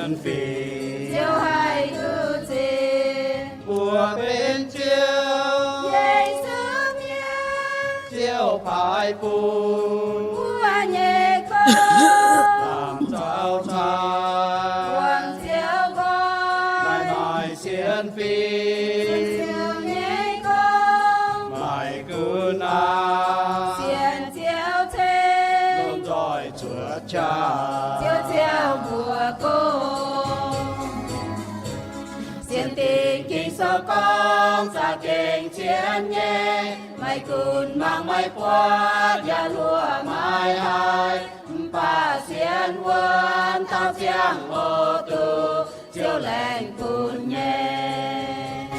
Fingx Ziouv haih duqv zipc. Mbuo benx Ziouv, Yesu mienh, Ziouv paaiv bun mbuo nyei gong. Laangz zaux cai, buangh Ziouv nqoi, maaih sienx fim, sienx Ziouv nyei gong. Maaih gunv aqv, sienx Ziouv ceng, lomh nzoih cuotv qaqv, Ziouv ziouc mbuox gong. Sienx Dingc Ging-Sou gorngv, za'gengh zien nyei, maiv gunv mangc maiv buatc yaac hluoqc maiv haih, mv baac sienx wuonv taux ziangh hoc duqv, Ziouv laengz bun nyei.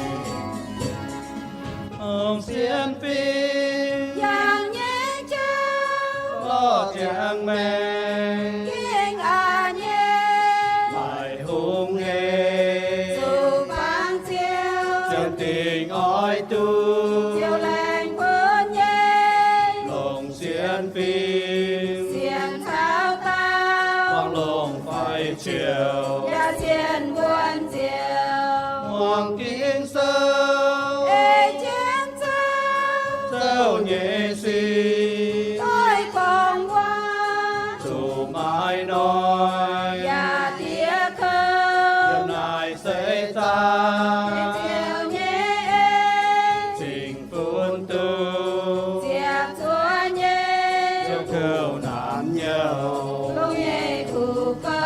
Ong sienx fim, yangh nyei jauv, lorh ziangx maengc, gengh aqc nyei, maaih hungh hec, zuqc bangc Ziouv, sienx dingc oix duqv, Ziouv laengz bun nyei. Longc sienx fim, sienx taux daauh, buangh longc faix ziouc, yaac sienx wuonv Ziouv. Muangx Ging-Sou, ei jienv Ziouv, Ziouv nyei sic, doix gorngv waac, zuqc maaih hnoi, yaac diev kouv. Yiem naaic seix zaangc, Ziouv nyei en, cingx bun duqv, ziepc zuoqv nyei, Ziouv kouv naanc nyouh, longx nyei kuv gouv.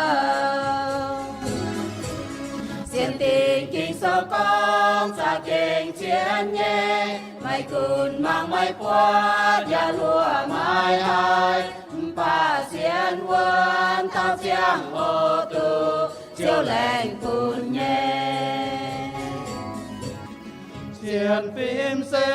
Sienx Dingc Ging-Sou gorngv, za'gengh zien nyei, maiv gunv mangc maiv buatc yaac hluoqc maiv haih, mv baac sienx wuonv taux ziangh hoc duqv, Ziouv laengz bun nyei. Sienx fim se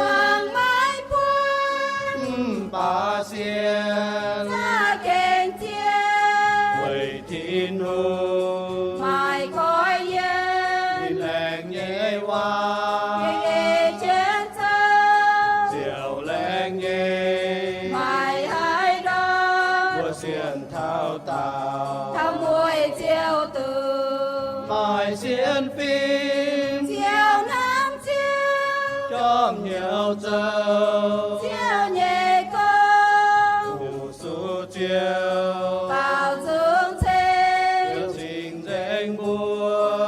mangc maiv buatc, mv baac sienx za'gengh zien, weic Tin-Hungh maaih goiv yiem, ninh laengz nyei waac, gengh ei jienv Ziouv, Ziouv laengz nyei, maiv haih ndortv, mbuo sienx taux daauh, taux mueiz Ziouv dungx. Maaih sienx fim, Ziouv hnamv Ziouv, jorm hnyouv zoux Ziouv nyei gong, fu-sux Ziouv, baaux nzung ceng, Ziouv cingx nzengc mbuo,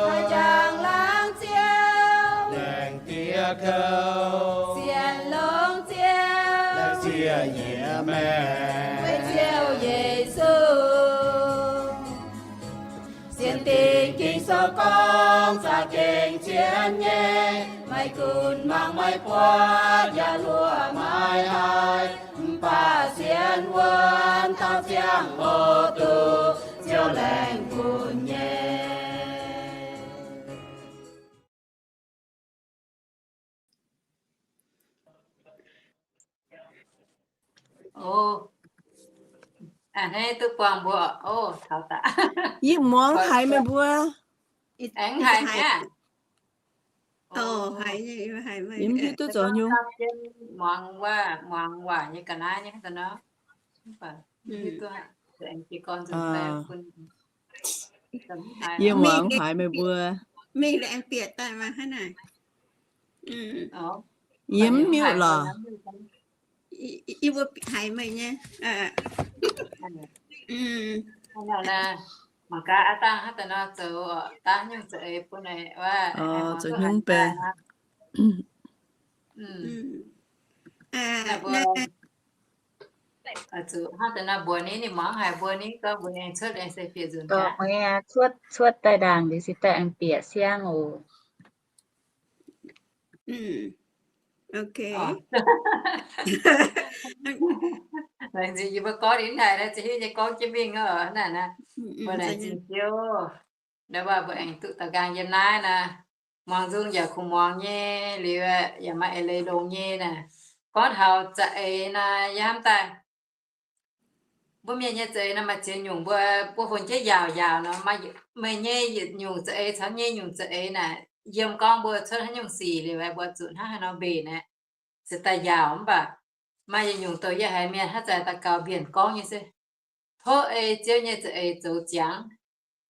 haih jangx laangz Ziouv, laengz diex kouv, sienx longx Ziouv, laengz siev yie maengc, weic Ziouv Yesu. Sienx Dingc Ging-Sou gorngv, za'gengh zien nyei, maiv gunv mangc maiv buatc yaac hluoqc maiv haih, mv baac sienx wuonv taux ziangh hoc duqv, Ziouv laengz bun nyei. Hneiv duqv buangh mbuo. Yie muangx haiz meih mbuo. Aengx haiz mi'aqv. Yie mv hiuv duqv zoux haaix nyungc. Muangx waac, muangx waac nyei ga'naaiv nyei hnangv nor. Yie muangx haiz meih mbuo. Mingh aengx bieqc daaih mangc hnangv naaic. Yie mv miuc lorqc. Yie mbuo haiz meih nyei. Mangc gaax aav dangh hnangv daaih nor zoux daav nyungc za'eix bun, zoux nyungc baeqc. Zuqc hnangv daaih nor mbuox ninh, ninh muangx haic mbuo ninh gorngv mbuo aengx cuotv aengx se bieqc nzunc gaax. Cuotv, cuotv daaih ndaangc liuz se daaih aengx bieqc siang oc. Laengz zingh yie mbuo gorngv ninh haic, laengz zingh hiuv nyei gorngv jienv mingh naaic. Mbuo laengz zingh Ziouv, ndau wuov mbuo aengx duqv daux nqaang yiem naaiv naaic. Muangx nzung yaac kungx muangx nyei, liuz yaac maaih eix leiz longx nyei naaic. Gorngv taux za'eix naaic yie hnamv daaih, mbuo mienh nyei za'eix naaic maaih ziex nyungc, mbuo, mbuo funx jienv yaauc yaauc nor, meih nyei yietc nyungc za'eix caux nyei nyungc za'eix naaic, yiem gorngv mbuo cuotv haaix nyungc sic liuz, mbuo zuqc hnangv haaix nor mbenc naaic, se daaih yaauc. Mv baac maaih yietc nyungc douc yie haiz mienh hnangv zanc daux gaux mbienc gorngv nyei se, tov ei Ziouv nyei za'eix zoux ziangx.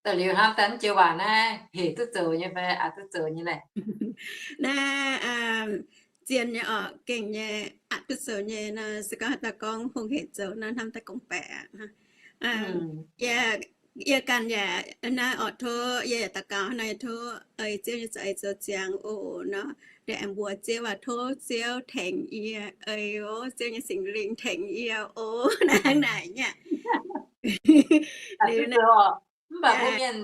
Da'liuz hnamv daaih mv joux waac naaiv hec duqv zoux nyei fai aqc duqv zoux nyei naaic? Naaiv zien nyei orqc, gengh nyei, aqc duqv zoux nyei nor, se gorngv haaix dauh gorngv hungh hec zoux nor, hnamv daaih gorngv baeqc aqv. Yie ganh yaac naaiv orqc, tov yie yaac daux gaux hnangv naaiv, tov ei Ziouv nyei za'eix zoux ziangx oc nor. Ndiev aengx mbuox Ziouv waac, tov Ziouv tengx yie, ei oc, Ziouv nyei Singx Lingh tengx yie oc, hnangv naaic nyei. Mv baac mbuo mienh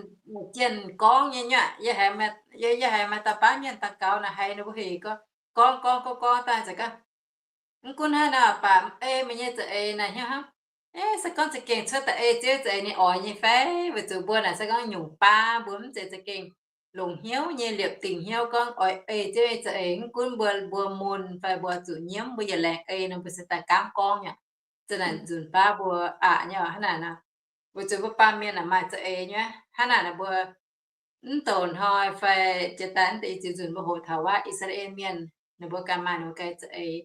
jienh gorngv nyei nyuoqc, yie haiz maaih dauh baav mienh daux gaux naaic, haiz ninh mbuo hec gorngv gorngv gorngv gorngv daaih za'gengh mv gunv hnangv naaic baac ei meih nyei za'eix naaic hnyouv hnangv, se gorngv za'gengh cuotv daaih ei Ziouv za'eix ninh oix nyei fai? Weic zuqc mbuo naaic se gorngv nyungc baav mbuo mv zeiz za'gengh longc hnyouv nyei liepc dingc hnyouv gorngv oix ei Ziouv nyei za'eix. Mv gunv mbuo, mbuo mun fai mbuo zuqc nyiemv, mbuo yietc laengz ei nor, mbuo se daaih gaamv gorngv nyei. Za'naaic nzunc baav mbuo aqc nyei hnangv naaic nor, weic zuqc mbuo baamh mienh naaic maaih za'eix nyei hnangv naaic nor, mbuo mv douc hnoi fai jiex daaih mv deix i ziux nzunc mbuo hoqc taux wuov I^saa^laa^en Mienh, ninh mbuo ganh maaih ninh mbuo ganh za'eix.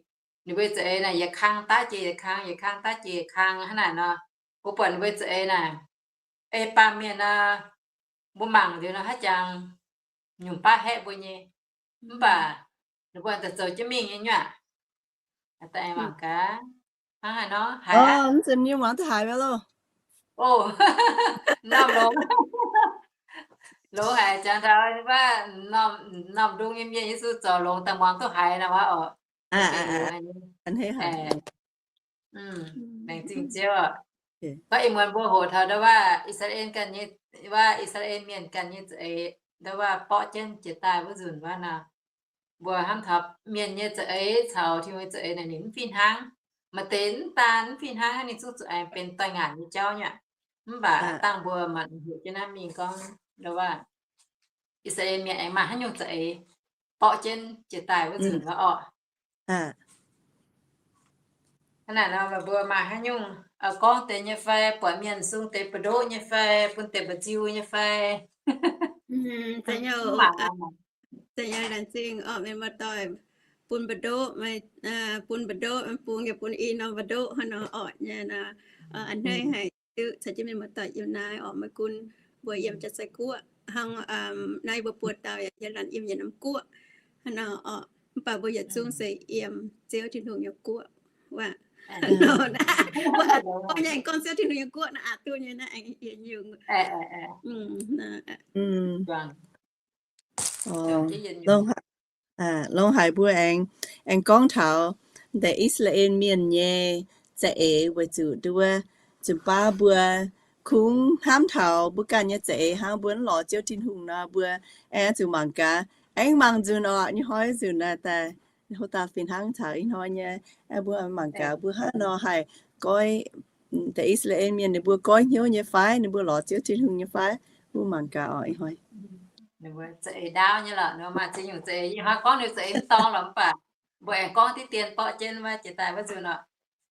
Ninh mbuo za'eix naaic yietc kang daav jiex yietc kang, yietc kang daav jiex yietc kang hnangv naaic nor, mbuo buatc ninh mbuo za'eix naaic, ei baamh mienh nor, mbuo mangc liuz nor haaix jangx nyungc baav haeqv mbuo nyei. Mv baac ninh mbuo daaih zoux jienv mingh nyei nyuoqc. Daaih mangc gaax, hnangv haaix nor haiz aqv. Mv zeiz mienh muangx duqv haiz wuov loh. O, norm longx, longx haic, jangx taux wuov norm ndung nyei mienh Yesu zorc longx daaih muangx duqv haiz nor wuov oc. Laengz zingh Ziouv. Gorngv ih muonz mbuo hoqc taux ndau wuov I^saa^laa^en ganh nyei, wuov I^saa^laa^en Mienh ganh nyei za'eix, ndau wuov borqv jienv jiex daaih wuov nzunc wuov nor, mbuo hnamv taux mienh nyei za'eix caux Tin-Hungh nyei za'eix naaic ninh mv fih hnangv. Maaih deix mv daan mv fih hnangv, ninh zungv zuqc aengx benx doix-ngaanc nyei jauv nyei aqv. Mv baac dangh mbuo manc hoqc jienv naaiv mingh gorngv ndau wuov I^saa^laa^en Mienh aengx maaih haaix nyungc za'eix borqv jienv jiex daaih wuov nzunc wuov orqc. Hnangv naaic nor mbuo maaih haaix nyungc gorngv deix nyei fai, buatc mienh sung deix mbu'ndoqv nyei fai, bun deix mba'nziu nyei fai? Laengz zingh orqc, mienh muoz-doic, bun mba'ndoqv, bun mba'ndoqv, bun yaac bun i norm mba'ndoqv hnangv nor orqc nyei nor. A'hneiv haic duqv caux jienv mienh muoz-doic yiem naaiv orqc, maiv gunv mbuo yiem Jaav-Sai Guoqv hnangv, naaiv mbuo buo dauh yaac yiem, yiem Yietc Nam Guoqv hnangv nor orqc, mv baac mbuo yietc zungv se yiem Ziouv Tin-Hungh nyei guoqv. Waac nor naaiv, mbuo nyei aengx gorngv Ziouv Tin-Hungh nyei guoqv naaiv aqc duqv nyei naaiv aengx yietc nyungc. Longx haic mbuo aengx, aengx gorngv taux deix I^saa^laa^en Mienh nyei za'eix weic zuqc nduov, nzunc baav mbuo kungx hnamv taux mbuo ganh nyei za'eix hnangv, mbuo mv lorz Ziouv Tin-Hungh nor, mbuo aengx zuqc mangc gaax, aengx mangc nzunc orqc, nyei hnoi nzunc naaiv daaih, hov daaih fih hnangv taux ih hnoi nyei, mbuo mangc gaax mbuo hnangv nor haih goiv deix I^saa^laa^en Mienh ninh mbuo goiv hnyouv nyei fai, ninh mbuo lorz Ziouv Tin-Hungh nyei fai, mbuo mangc gaax orqc, ih hnoi. Ninh mbuo za'eix ndaauv nyei lorqc, ninh mbuo maaih ziex nyungc za'eix, ih hnoi gorngv ninh za'eix mv dorngx lorqc, mv baac mbuo aengx gorngv diqv dien borqv jienv wuov jiex daaih wuov nzunc orqc.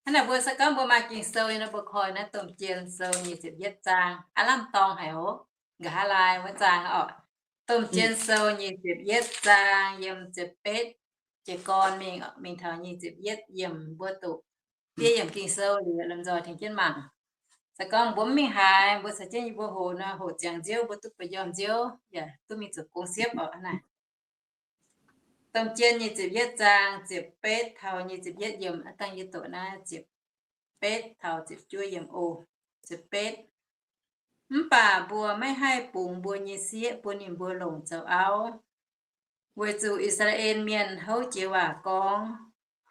Hnangv naaic mbuo se gorngv mbuo maaih Ging-Sou nyei nor, mbuo koi naaiv Domh Jien Sou nyic ziepc yietv zaang, aav lamh dorngx haic oc, nqa'haav laai wuov zaang orqc. Domh Jien Sou nyic ziepc yietv zaang yiem ziepc betv jiez gorn mingh, mingh taux nyic ziepc yietv yiemc, mbuo doqc fiev yiemc Ging-Sou liuz lomh nzoih tengx jienv mangc. Se gorngv mbuo mv mingh haaix, mbuo caux jienv yie mbuo hoqc nor, hoqc ziangx nziouv mbuo duqv ba'yomh nziouv, yaac duqv mingh zuqc gong siepv orqc naaic. Domh Jien nyic ziepc yietv zaang ziepc betv taux nyic ziepc yietv yiemc, dangh yie doqc naaiv ziepc betv taux ziepc juov yiemc oc. Ziepc betv. Mv baac mbuo maiv haih bungx mbuo nyei sieqv bun ninh mbuo longc zoux auv, weic zuqc I^saa^laa^en Mienh houv jiex waac gorngv,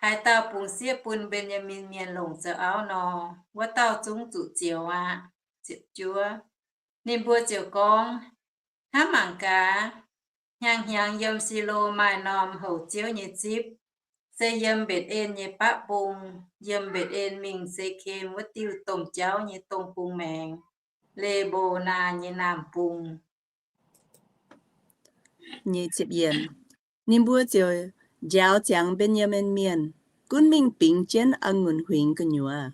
Haaix dauh bungx sieqv bun Mben^yaa^min Mienh longc zoux auv nor, wuov dauh zungv zuqc zioux aqv. Ziepc juov. Ninh mbuo ziouc gorngv, Hnamv mangc gaax, hnyangx-hnyangx yiem Silo maaih norm houc Ziouv nyei zipv, se yiem Mbetc^en nyei baqv bung, yiem Mbetc^en mingh Sekem wuov diuh domh jauv nyei dong bung maengx, Le^mbo^naa nyei naamh bung. Ninh mbuo ziouc njaaux ziangx Mben^yaa^min Mienh, gunv mingh bingx jienv a'ngunc huingx gu'nyuoz.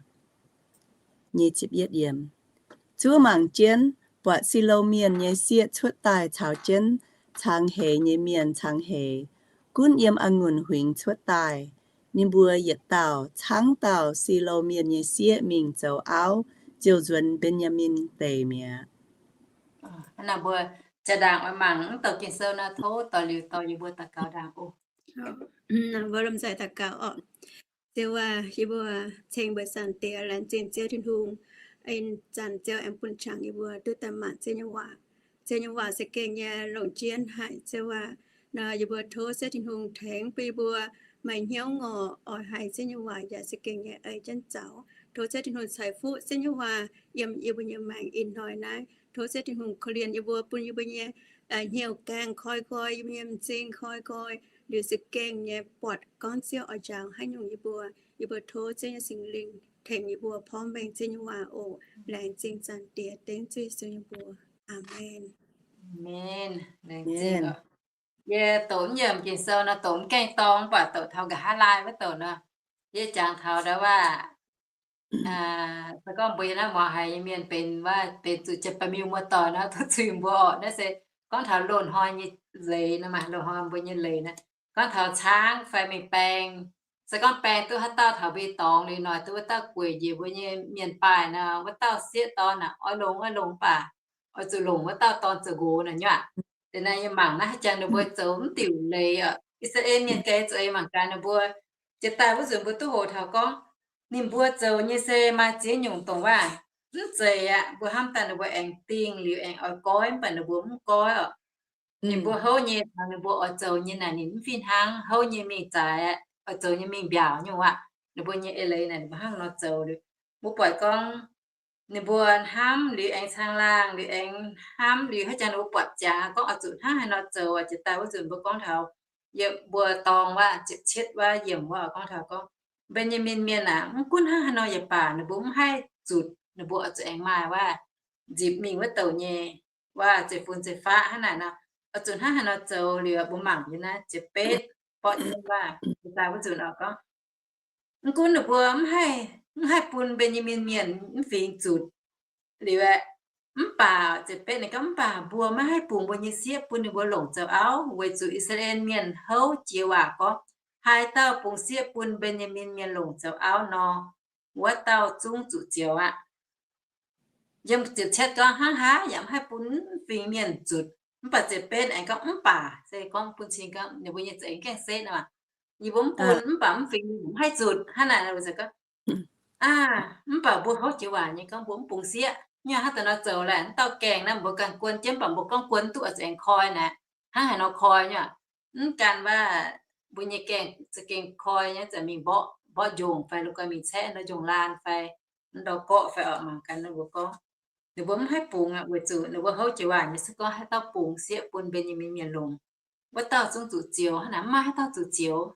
Zuov mangc jienv, buatc Silo Mienh nyei sieqv cuotv daaih caux jienv cangx heix nyei mienh cangx heix, gunv yiem a'ngunc huingx cuotv daaih. Ninh mbuo yietc dauh caangv dauh Silo Mienh nyei sieqv mingh zoux auv, ziouc nzuonx Mben^yaa^min Deic mi'aqv. Naaiv mbuo jaa-ndaangc oix mangc mv douc Ging-Sou nor, tov dorh liuz dorh yie mbuo daux gaux ndaangc oc. Mbuo lomh nzoih daux gaux oc. Ziouv aac, yie mbuo ceng mbuo Zaangc Diex, laengz zingh Ziouv Tin-Hungh, ih zanc Ziouv aengx bun qangx yie mbuo duqv daaih mangc Ziouv nyei waac. Ziouv nyei waac za'gengh nyei longc jienv haic, Ziouv aac. Nor yie mbuo tov Ziouv Tin-Hungh tengx bun yie mbuo maaih hnyouv ngorc oix haiz Ziouv nyei waac yaac za'gengh nyei ei jienv zaux. Tov Ziouv Tin-Hungh ceix fuqv Ziouv nyei waac yiem yie mbuo nyei maengc ih hnoi naaiv. Tov Ziouv Tin-Hungh korv-lienh yie mbuo, bun yie mbuo nyei hnyouv gaengh koi nqoi, yie mbuo nyei m'zing koi nqoi, liuz za'gengh nyei buatc gorngv Ziouv oix njaaux haaix nyungc yie mbuo. Yie mbuo tov Ziouv nyei Singx Lingh tengx yie mbuo porv mengh Ziouv nyei waac oc. Laengz zingh Zaangc Diex, dengv Ziouv Yesu nyei mbuox. Aamen. Aamen. Laengz zingh. Yie doqc mv yiemc Ging-Sou nor, doqc mv gaengh dorng, mv baac doqc taux nqa'haav laai wuov douc nor, yie jangx taux ndau waac se gorngv mbuo yiem naaiv muangx haiz nyei mienh benx waac benx zuqc jiex baamh miuh muoz-doic nor, duqv zuiz mbuo orqc. Naaiv se gorngv taux loz-hnoi nyei leiz nor maah, loz-hnoi mbuo nyei leiz naaiv. Gorngv taux caangv fai mingh baeng, se gorngv baeng duqv haaix dauh taux mbuo nyei dorngx liuz noic duqv wuov dauh gueic njiec mbuo nyei mienh baaih nor, wuov dauh sieqv dorn naaic oix longx oix longx mv baac oix zuqc longc wuov dauh dorn zoux nqox naaic nyuav. Deix naaiv yie mangc naaiv haaix jangx ninh mbuo zoux mv diuc leiz oc. I^saa^laa^en mienh ganh zoux eix mangc gaax ninh mbuo jiex daaih wuov nzunc mbuo duqv hoqc taux gorngv ninh mbuo zoux nyei se maaih ziex nyungc dongh waac mv zeiz aqv. Mbuo hnamv daaih ninh mbuo aengx dingh liuz aengx oix goiv mv baac ninh mbuo mv goiv oc. Ninh mbuo houv nyei taux ninh mbuo oix zoux nyei naaic ninh mv fih hnangv. Houv nyei mingh zaaix aqv, oix zoux nyei mingh mbiaauc nyungc aqv. Ninh mbuo nyei eix leiz naaic ninh mbuo hnangv nor zoux liuz, mbuo buatc gorngv ninh mbuo hnamv liuz aengx caangh laangh liuz aengx hnamv liuz haaix jangx ninh mbuo buatc jaax gorngv oix zuqc hnangv haaix nor zoux. Jiex daaih wuov nzunc mbuo gorngv taux yie mbuo dorng waac ziepc cietv waac yiemc waac gorngv taux gorngv Mben^yaa^min Mienh aac, mv gunv hnangv haaix nor yaac baac ninh mbuo mv haih zutc, ninh mbuo oix zuqc aengx maaih waac nzipc mingh wuov douc nyei waac zeiv-fun zeiv-faqv hnangv naaic nor, oix zuqc hnangv haaix nor zoux liuz mbuo mangc liuz naaiv ziepc betv borqv jienv waac jiex daaih wuov nzunc oc gorngv mv gunv ninh mbuo mv haih, mv haih bun Mben^yaa^min Mienh mv fingx zutc liuz aeqv, mv baac ziepc betv ninh gorngv mv baac mbuo maiv haih bungx mbuo nyei sieqv bun ninh mbuo longc zoux auv, weic zuqc I^saa^laa^en Mienh houv jiex waac gorngv, haaix dauh bungx sieqv bun Mben^yaa^min Mienh longc zoux auv nor, wuov dauh zungv zuqc zioux aqv. Yiem ziepc cietv gorngv hnangv haaix yaac mv haih bun mv fingx mienh zutc. Mv baac ziepc betv aengx gorngv mv baac, se gorngv bun cing gorngv ninh mbuo nyei za'eix gaengh setv nor, yie mbuo mv bun mv baac mv fingx mienh mv haih zutc hnangv naaic. Gorngv, aa, mv baac mbuo houv jiex waac nyei gorngv mbuo mv bungx sieqv nyei, hnangv daaih nor zoux laeh, mv dauh gaengh naaiv mbuo ganh guon jienv, mv baac mbuo gorngv guon duqv oix zuqc aengx koi naaic, hnangv haaix nor koi nyei. Mv gan waac mbuo nyei gaengh za'gengh koi nyei, zanc mingh mborqv, mborqv njongc fai la'guaih mingh caeqv nor njongc laan fai ndau-gorqv fai oc, mangc gaax ninh mbuo gorngv, ninh mbuo mv haih bungx aqv, weic zuqc ninh mbuo houv jiex waac nyei se gorngv haaix dauh bungx sieqv bun Mben^yaa^min Mienh longc, wuov dauh zungv zuqc zioux hnangv naaic, mv maaih haaix dauh zuqc zioux.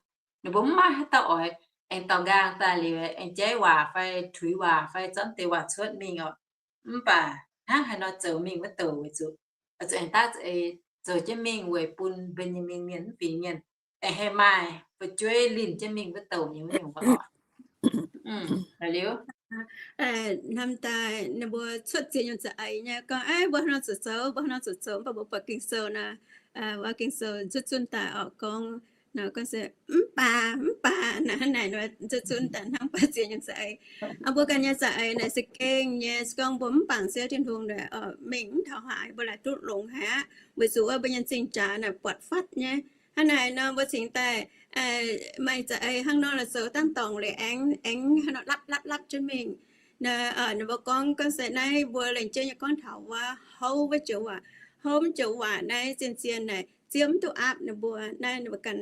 Ninh mbuo mv maaih haaix dauh oix aengx dorh nqaang daaih liuz aengx jaiv waac fai tuix waac fai zorqv deix waac cuotv mingh oc. Mv baac hnangv haaix nor zoux mingh wuov douc weic zuqc, zuqc aengx daav zoux jienv mingh weic bun Mben^yaa^min Mienh mv fingx mienh aengx haih maaih fu'jueiv linh jienv mingh wuov douc nyei wuov nyungc oc. Liuz, hnamv daaih ninh mbuo cuotv ziex nyungc za'eix nyei gorngv, aa, mbuo haaix nor zuqc zoux, mbuo haaix nor zuqc zoux, mv baac mbuo buatc Ging-Sou naaic, wuov Ging-Sou zuqc zunv daaih oc gorngv, nor gorngv se mv baac, mv baac naaic, hnangv naaic nor zuqc zunv daaih hnangv baac ziex nyungc za'eix. Mbuo ganh nyei za'eix naaic se gengh nyei, se gorngv mbuo mv bangc Ziouv Tin-Hungh naaic, mingh mv taux haaix mbuo laaic duqv longx haic aqv, weic zuqc wuov mbuo nyei m'zing jaax naaic buatc fatv nyei. Hnangv naaic nor mbuo cingx daaih maaih za'eix hnangv nor la'zoux dangh dorngc liuz aengx, aengx hnangv nor lapv lapv lapv jienv mingh. Ninh mbuo gorngv, gorngv se naaiv mbuo lengc jeiv nyei gorngv taux wuov houv wuov joux waac. Houv wuov joux waac naaiv zien-zien naaic, Ziouv mv duqv aapv ninh mbuo. Naaiv ninh mbuo ganh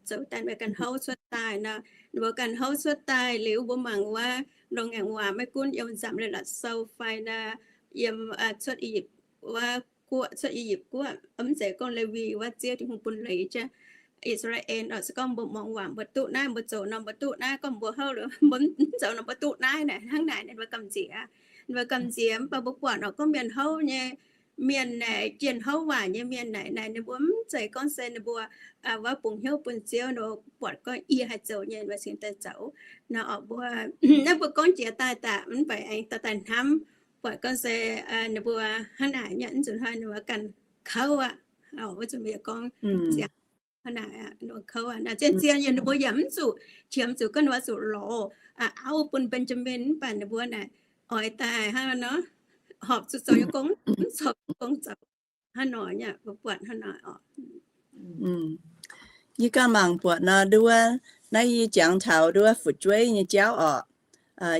zoux daaih, ninh mbuo ganh houv cuotv daaih nor, ninh mbuo ganh houv cuotv daaih liuz mbuo mangc wuov longx ngaengc waac maiv gunv yiem Nzamc Leiz-Latc Sou fai naaic, yiem cuotv I^yipv wuov guoqv, cuotv I^yipv guoqv, mv zeiz gorngv Lewi wuov, Ziouv Tin-Hungh bun leiz jienv I^saa^laa^en oc. Se gorngv mbuo muangx waac mbuo duqv naaiv, mbuo zoux nor mbuo duqv naaiv, gorngv mbuo houv liuz mbuo mv zoux nor mbuo duqv naaiv naaic, hnangv naaic ninh mbuo gamh nziex. Ninh mbuo gamh nziex, mv baac mbuo buatc oc gorngv mienh houv nyei, mienh naaic, jienh houv waac nyei mienh naaic, naaic ninh mbuo mv zeiz gorngv se ninh mbuo wuov bungx hnyouv bun Ziouv, ninh mbuo buatc gorngv yie haih zoux nyei, ninh mbuo cingx daaih zoux. Nor oc mbuo, naaiv mbuo gorngv jiex daaih daaih mv baac aengx daaih daaih hnamv, buatc gorngv se ninh mbuo hnangv naaic nyei, mv zuqc hnoi ninh mbuo ganh kouv aqv. Wuov zuqc mbuo yaac gorngv ziangx hnangv naaic, ninh mbuo kouv aqv. Naaic zien-zien yaac ninh mbuo yaac mv zuqc qiemx zuqc gorngv ninh mbuo zuqc lorz auv bun Mben^yaa^min, mv baac ninh mbuo naaic oix daaih hnangv nor, horpc zuqc zoux nyei gong, mv zoux gong zoux hnangv nor nyei, mbuo buatc hnangv nor oc. Yie ganh mangc buatc nor, nduov, naaiv yie jangx taux nduov fu'jueiv nyei jauv oc.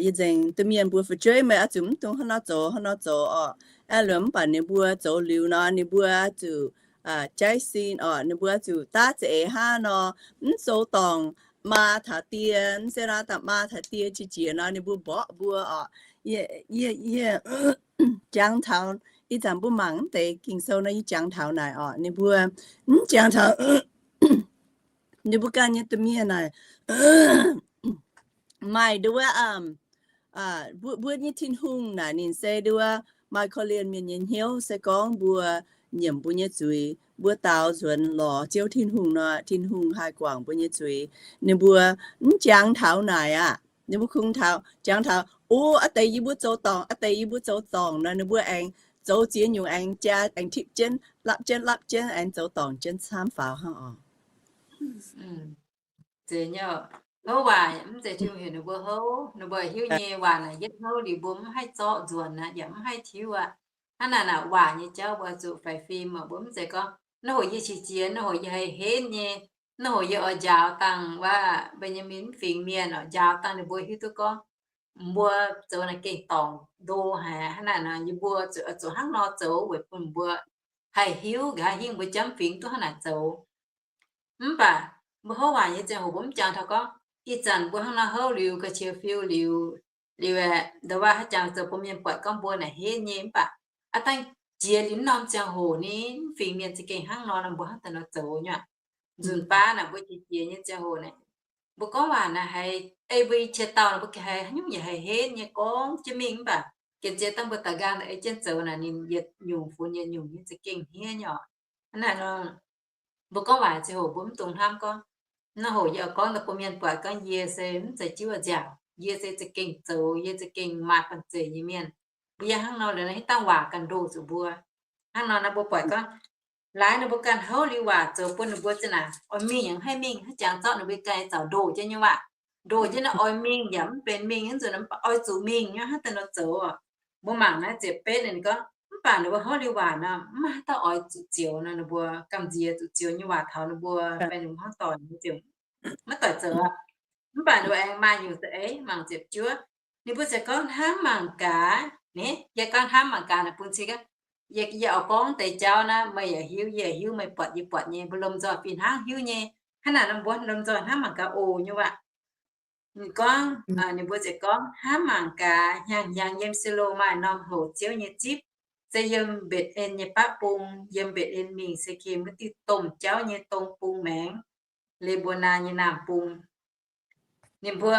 Yie nzengc domh mienh mbuo fu'jueiv meih oix zuqc mv dungx hnangv nor zoux, hnangv nor zoux oc. Aa, liuz mv baac ninh mbuo zoux liuz nor, ninh mbuo zuqc jaiv sin oc, ninh mbuo zuqc daav za'eix hnangv nor, mv zoux dorngc maa taux die, mv se nor daaih maa taux die qiex jiez nor, ninh mbuo mborqv mbuo oc. Yie, yie, yie jangx taux, ih zanc mbuo mangc mv deix Ging-Sou nor, yie jangx taux naaic oc, ninh mbuo mv jangx taux ninh mbuo ganh nyei domh mienh naaic, maaih nduov, mbuo, mbuo nyei Tin-Hungh naaic ninh se nduov maaih korv-lienh mienh nyei hnyouv, se gorngv mbuo nyiemc mbuo nyei zuiz, mbuo daaux nzuonx lorz Ziouv Tin-Hungh nor, Tin-Hungh haih guangc mbuo nyei zuiz. Ninh mbuo mv jangx taux naaic aqv. Ninh mbuo kungx taux, jangx taux, o, aa deix yie mbuo zoux dorngc, aa deix yie mbuo zoux dorngc nor, ninh mbuo aengx zoux ziex nyungc aengx jaa, aengx tipv jienv, lapv jienv, lapv jienv, aengx zoux dorngc jienv camv faaux hnangv oc. Zeiz nyei, houv waac mv zeiz Tin-Hungh heuc ninh mbuo houv, ninh mbuo hiuv nyei waac naaic yietv houv liuz mbuo mv haih zorqv nzuonx aqv, yaac mv haih tiuv aqv. Hnangv naaic naaic waac nyei jauv mbuo zuqc faix fim oc, mbuo mv zeiz gorngv naaiv hoc yie qiex jiez, naaiv hoc yie haih henv nyei, naaiv hoc yie oix njaaux dangh wuov Mben^yaa^min mv fingx mienh oc, njaaux dangh ninh mbuo hiuv duqv gorngv mbuo zoux naaic gengh dorngc ndo haic. Hnangv naaic nor yie mbuo zuqc, zuqc hnangv nor zoux weic bun mbuo haih hiuv nqa'haav hingv mbuo jomv fingx duqv hnangv naaic zoux. Mv baac mbuo houv waac nyei ziangh hoc mbuo mv jangx taux gorngv ih zanc mbuo hnangv nor houv liuz, ga'qiex fiu liuz, liuz aeqv, ndongc wuov haaix jangx zoux bun mienh buatc gorngv mbuo naaic henv nyei. Mv baac aav dangh jiex liuz norm ziangh hoc ni, mv fingx mienh za'gengh hnangv nor, mbuo hnangv daaih nor zoux nyei aqv. Nzunc baav naaic mbuo jiex jiex nyei ziangh hoc naaic, mbuo gorngv waac naaic haiz ei mbuo qiex dauh naaic mbuo gengh haiz haaix nyungc yaac haih henv nyei gorngv jienv mingh. Mv baac gengh ziex dangh mbuo daux nqaang naaic ei jienv zoux naaic ninh yietc nyungc funx yietc nyungc nyei za'gengh hniev nyei oc. Hnangv naaic nor, mbuo gorngv waac ziangh hoc mbuo mv dungx hnamv gorngv, naaiv hoc yie oix gorngv daaih bun mienh buatc gorngv yie se mv zeiz jiuv nziaauc, yie se za'gengh zoux, yie za'gengh maaih banh zeic nyei mienh. Mbuo yie hnangv nor liuz naaic hitv dangh waac ganh ndoh zuqc mbuo. Hnangv nor naaic mbuo buatc gorngv, laaix ninh mbuo ganh houv liuz waac zoux bun ninh mbuo za'naaic oix mingh yaac mv haih mingh, haaix jangx zorqv ninh mbuo ganh zaux ndoh jienv nyei waac. Ndoh jienv naaiv oix mingh yaac mv benx mingh, hnangv nzunc oix zuqc mingh nyei hnangv daaih nor zoux. Mbuo mangc naaiv ziepc betv ninh gorngv, mv baac ninh mbuo houv liuz waac nor, mv maaih haaix dauh oix zuqc zioux nor, ninh mbuo gamh nziex zuqc zioux nyei waac taux ninh mbuo, fai ninh mbuo hnangv doic nyei ziouc maiv doic zoux. Mv baac ninh mbuo aengx maaih nyungc za'eix mangc ziepc juov. Ninh mbuo ziouc gorngv hnamv mangc gaax, yie gorngv hnamv mangc gaax naaic bun cing, yie, yie oix gorngv deix jauv naaiv meih yaac hiuv, yie yaac hiuv, meih buatc yie buatc nyei, mbuo lomh nzoih fih hnangv hiuv nyei. Hnangv naaic nor mbuo lomh nzoih hnamv mangc gaax oc nyei waac. Ninh gorngv, ninh mbuo ziouc gorngv, hnamv mangc gaax, hnyangx-hnyangx yiem Silo maaih norm hoc Ziouv nyei zipv, se yiem Mbetc^en nyei baqv bung, yiem Mbetc^en mingh Sekem wuov diuh domh jauv nyei dong bung maengx, Le^mbo^naa nyei naamh bung. Ninh mbuo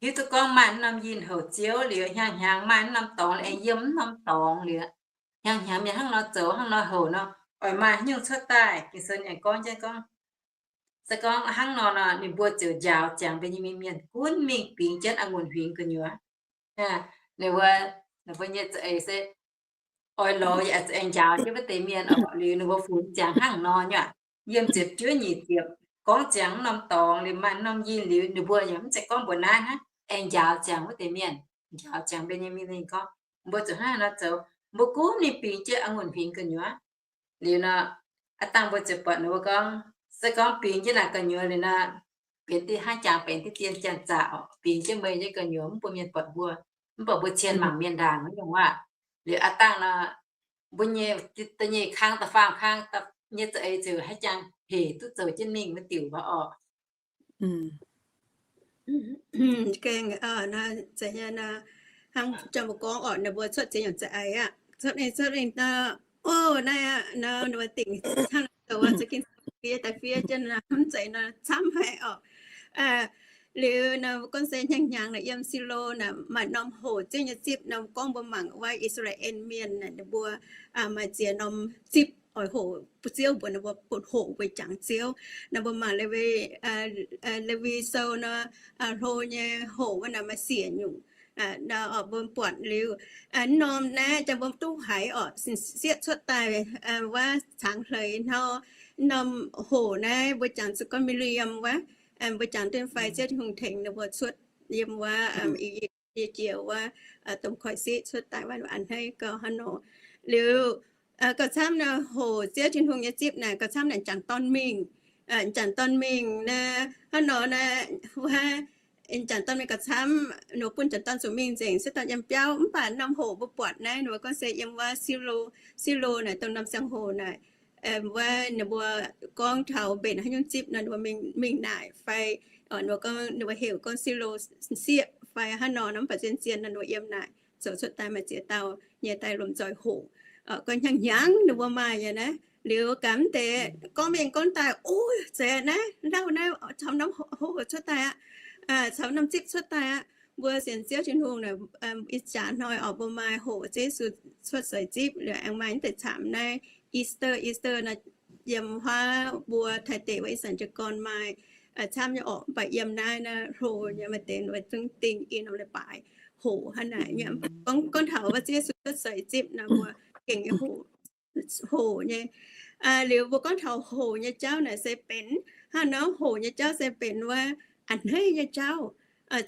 hiuv duqv gorngv maaih mv norm yinh houc Ziouv liuz, hnyangx-hnyangx maaih mv norm dorngx aengx yiem mv norm dorngx liuz, hnyangx-hnyangx mienh hnangv nor zoux hnangv nor houc nor, oix maaih haaix nyungc cuotv daaih. Ging-Sou aengx gorngv jienv gorngv, se gorngv hnangv nor nor, ninh mbuo ziouc njaaux ziangx Mben^yaa^min mienh gunv mingh bingx jienv a'ngunc huingx gu'nyuoz. Ninh mbuo, ninh mbuo nyei za'eix se oix lorz yaac aengx njaaux jienv wuov deix mienh oc. Liuz ninh mbuo funx ziangx hnangv nor nyei aqv. Yiem ziepc juov nyic ziepc gorngv ziangx mv norm dorngx liuz maaih mv norm yinh liuz, ninh mbuo yaac mv zeiz gorngv mbuox naaiv hnangv, aengx njaaux ziangx wuov deix mienh, njaaux ziangx Mben^yaa^min mienh gorngv, mbuo zuqc hnangv haaix nor zoux, mbuo gunv mingh bingx jienv a'ngunc huingx gu'nyuoz. Liuz nor, aav dangh mbuo ziouc buatc ninh mbuo gorngv, se gorngv bingx jienv naaic gu'nyuoz liuz nor, benx diqv hnangv jangx benx diqv dien janx-zaqc oc. Bingx jienv meih nyei gu'nyuoz mv bun mienh buatc mbuo, mv baac mbuo cien mangc mienh ndaangc wuov nyungc waac. Liuz aav dangh nor, mbuo nyei, da'nyeic kang da'faam kang nyei za'eix ziouc hnangv jangx hec duqv zoux jienv mingh wuov diuc waac oc. Gengh, hnangv jang mbuo gorngv oc, ninh mbuo cuotv ziex nyungc za'eix aqv. Cuotv ninh, cuotv ninh, o, naaiv aqv, ninh mbuo dingc hnangv zoux aqv, za'gengh fiev daaih fiev jienv mv zeiz nor camv haic oc. Liuz nor mbuo gorngv se hnyangx-hnyangx naaic yiem Silo naaic maaih norm hoc Ziouv nyei zipv nor, gorngv mbuo mangc wuov I^saa^laa^en Mienh naaic, ninh mbuo maaih ziex norm zipv oix hoc Ziouv, mbuox ninh mbuo bun hoc mbuo jangx Ziouv. Nor mbuo mangc Lewi, Lewi Sou nor, hlo nyei hoc wuov naaic maaih siec nyungc. Nor mbuo buatc liuz, norm naaiv jang mbuo duqv haiz oc, sieqv cuotv daaih wuov cangx hleix hnangv norm hoc naaiv mbuo jangx zuqc gorngv Miriam wuov, mbuo jangx duqv fai Ziouv Tin-Hungh tengx ninh mbuo cuotv yiem wuov yie jiex wuov domh koiv-siqv cuotv daaih wuov a'hneiv gauh hnangv nor. Liuz gauh camv naaic hoqc Ziouv Tin-Hungh nyei zipv naaic gauh camv naaic m'jangc dorn mingh, m'jangc dorn mingh naaic hnangv nor naaic wuov m'jangc dorn mingh gauh camv, ninh mbuo bun m'jangc dorn zuqc mingh nzengc, se dorh yiem biauv. Mv baac norm hoqc mbuo buatc naaiv ninh mbuo gorngv se yiem wuov Silo, Silo naaic dongh norm ziangh hoc naaic wuov ninh mbuo gorngv taux mbenc haaix nyungc zipv nor ninh mbuo mingh naaic fai ninh mbuo gorngv ninh mbuo heuc gorngv Silo sieqv fai hnangv nor, mv baac zien-zien nor ninh mbuo yiem naaic zoux cuotv daaih maaih ziex dauh nyei daaih lomh nzoih hoqc, gorngv hnyangx-hnyangx ninh mbuo maaih nyei naaiv. Liuz gaax mv deix gorngv mingh gorngv daaih, o, zeiz naaiv lauh naaiv caux norm hoqc cuotv daaih aqv, caux norm zipv cuotv daaih aqv. Mbuo sienx Ziouv Tin-Hungh naaic, ih jaax hnoi oc mbuo maaih hoqc Ziouv Yesu cuotv seix zipv liuz aengx maaih mv deix camv naaiv Easter, Easter naaiv yiem huaav mbuo Taiv deic wuov ih zanc jiez gorn maaih camv nyei orqc, mv baac yiem naaiv naaiv hlo nyei maaih deix ninh mbuo zungv dingh i norm leiz-baaix hoqc hnangv naaic. Gorngv taux wuov Ziouv Yesu cuotv seix zipv naaic mbuo gengh nyei hoqc, hoqc nyei. Liuz mbuo gorngv taux hoqc nyei jauv naaic se benx hnangv nor, hoqc nyei jauv se benx wuov a'hneiv nyei jauv.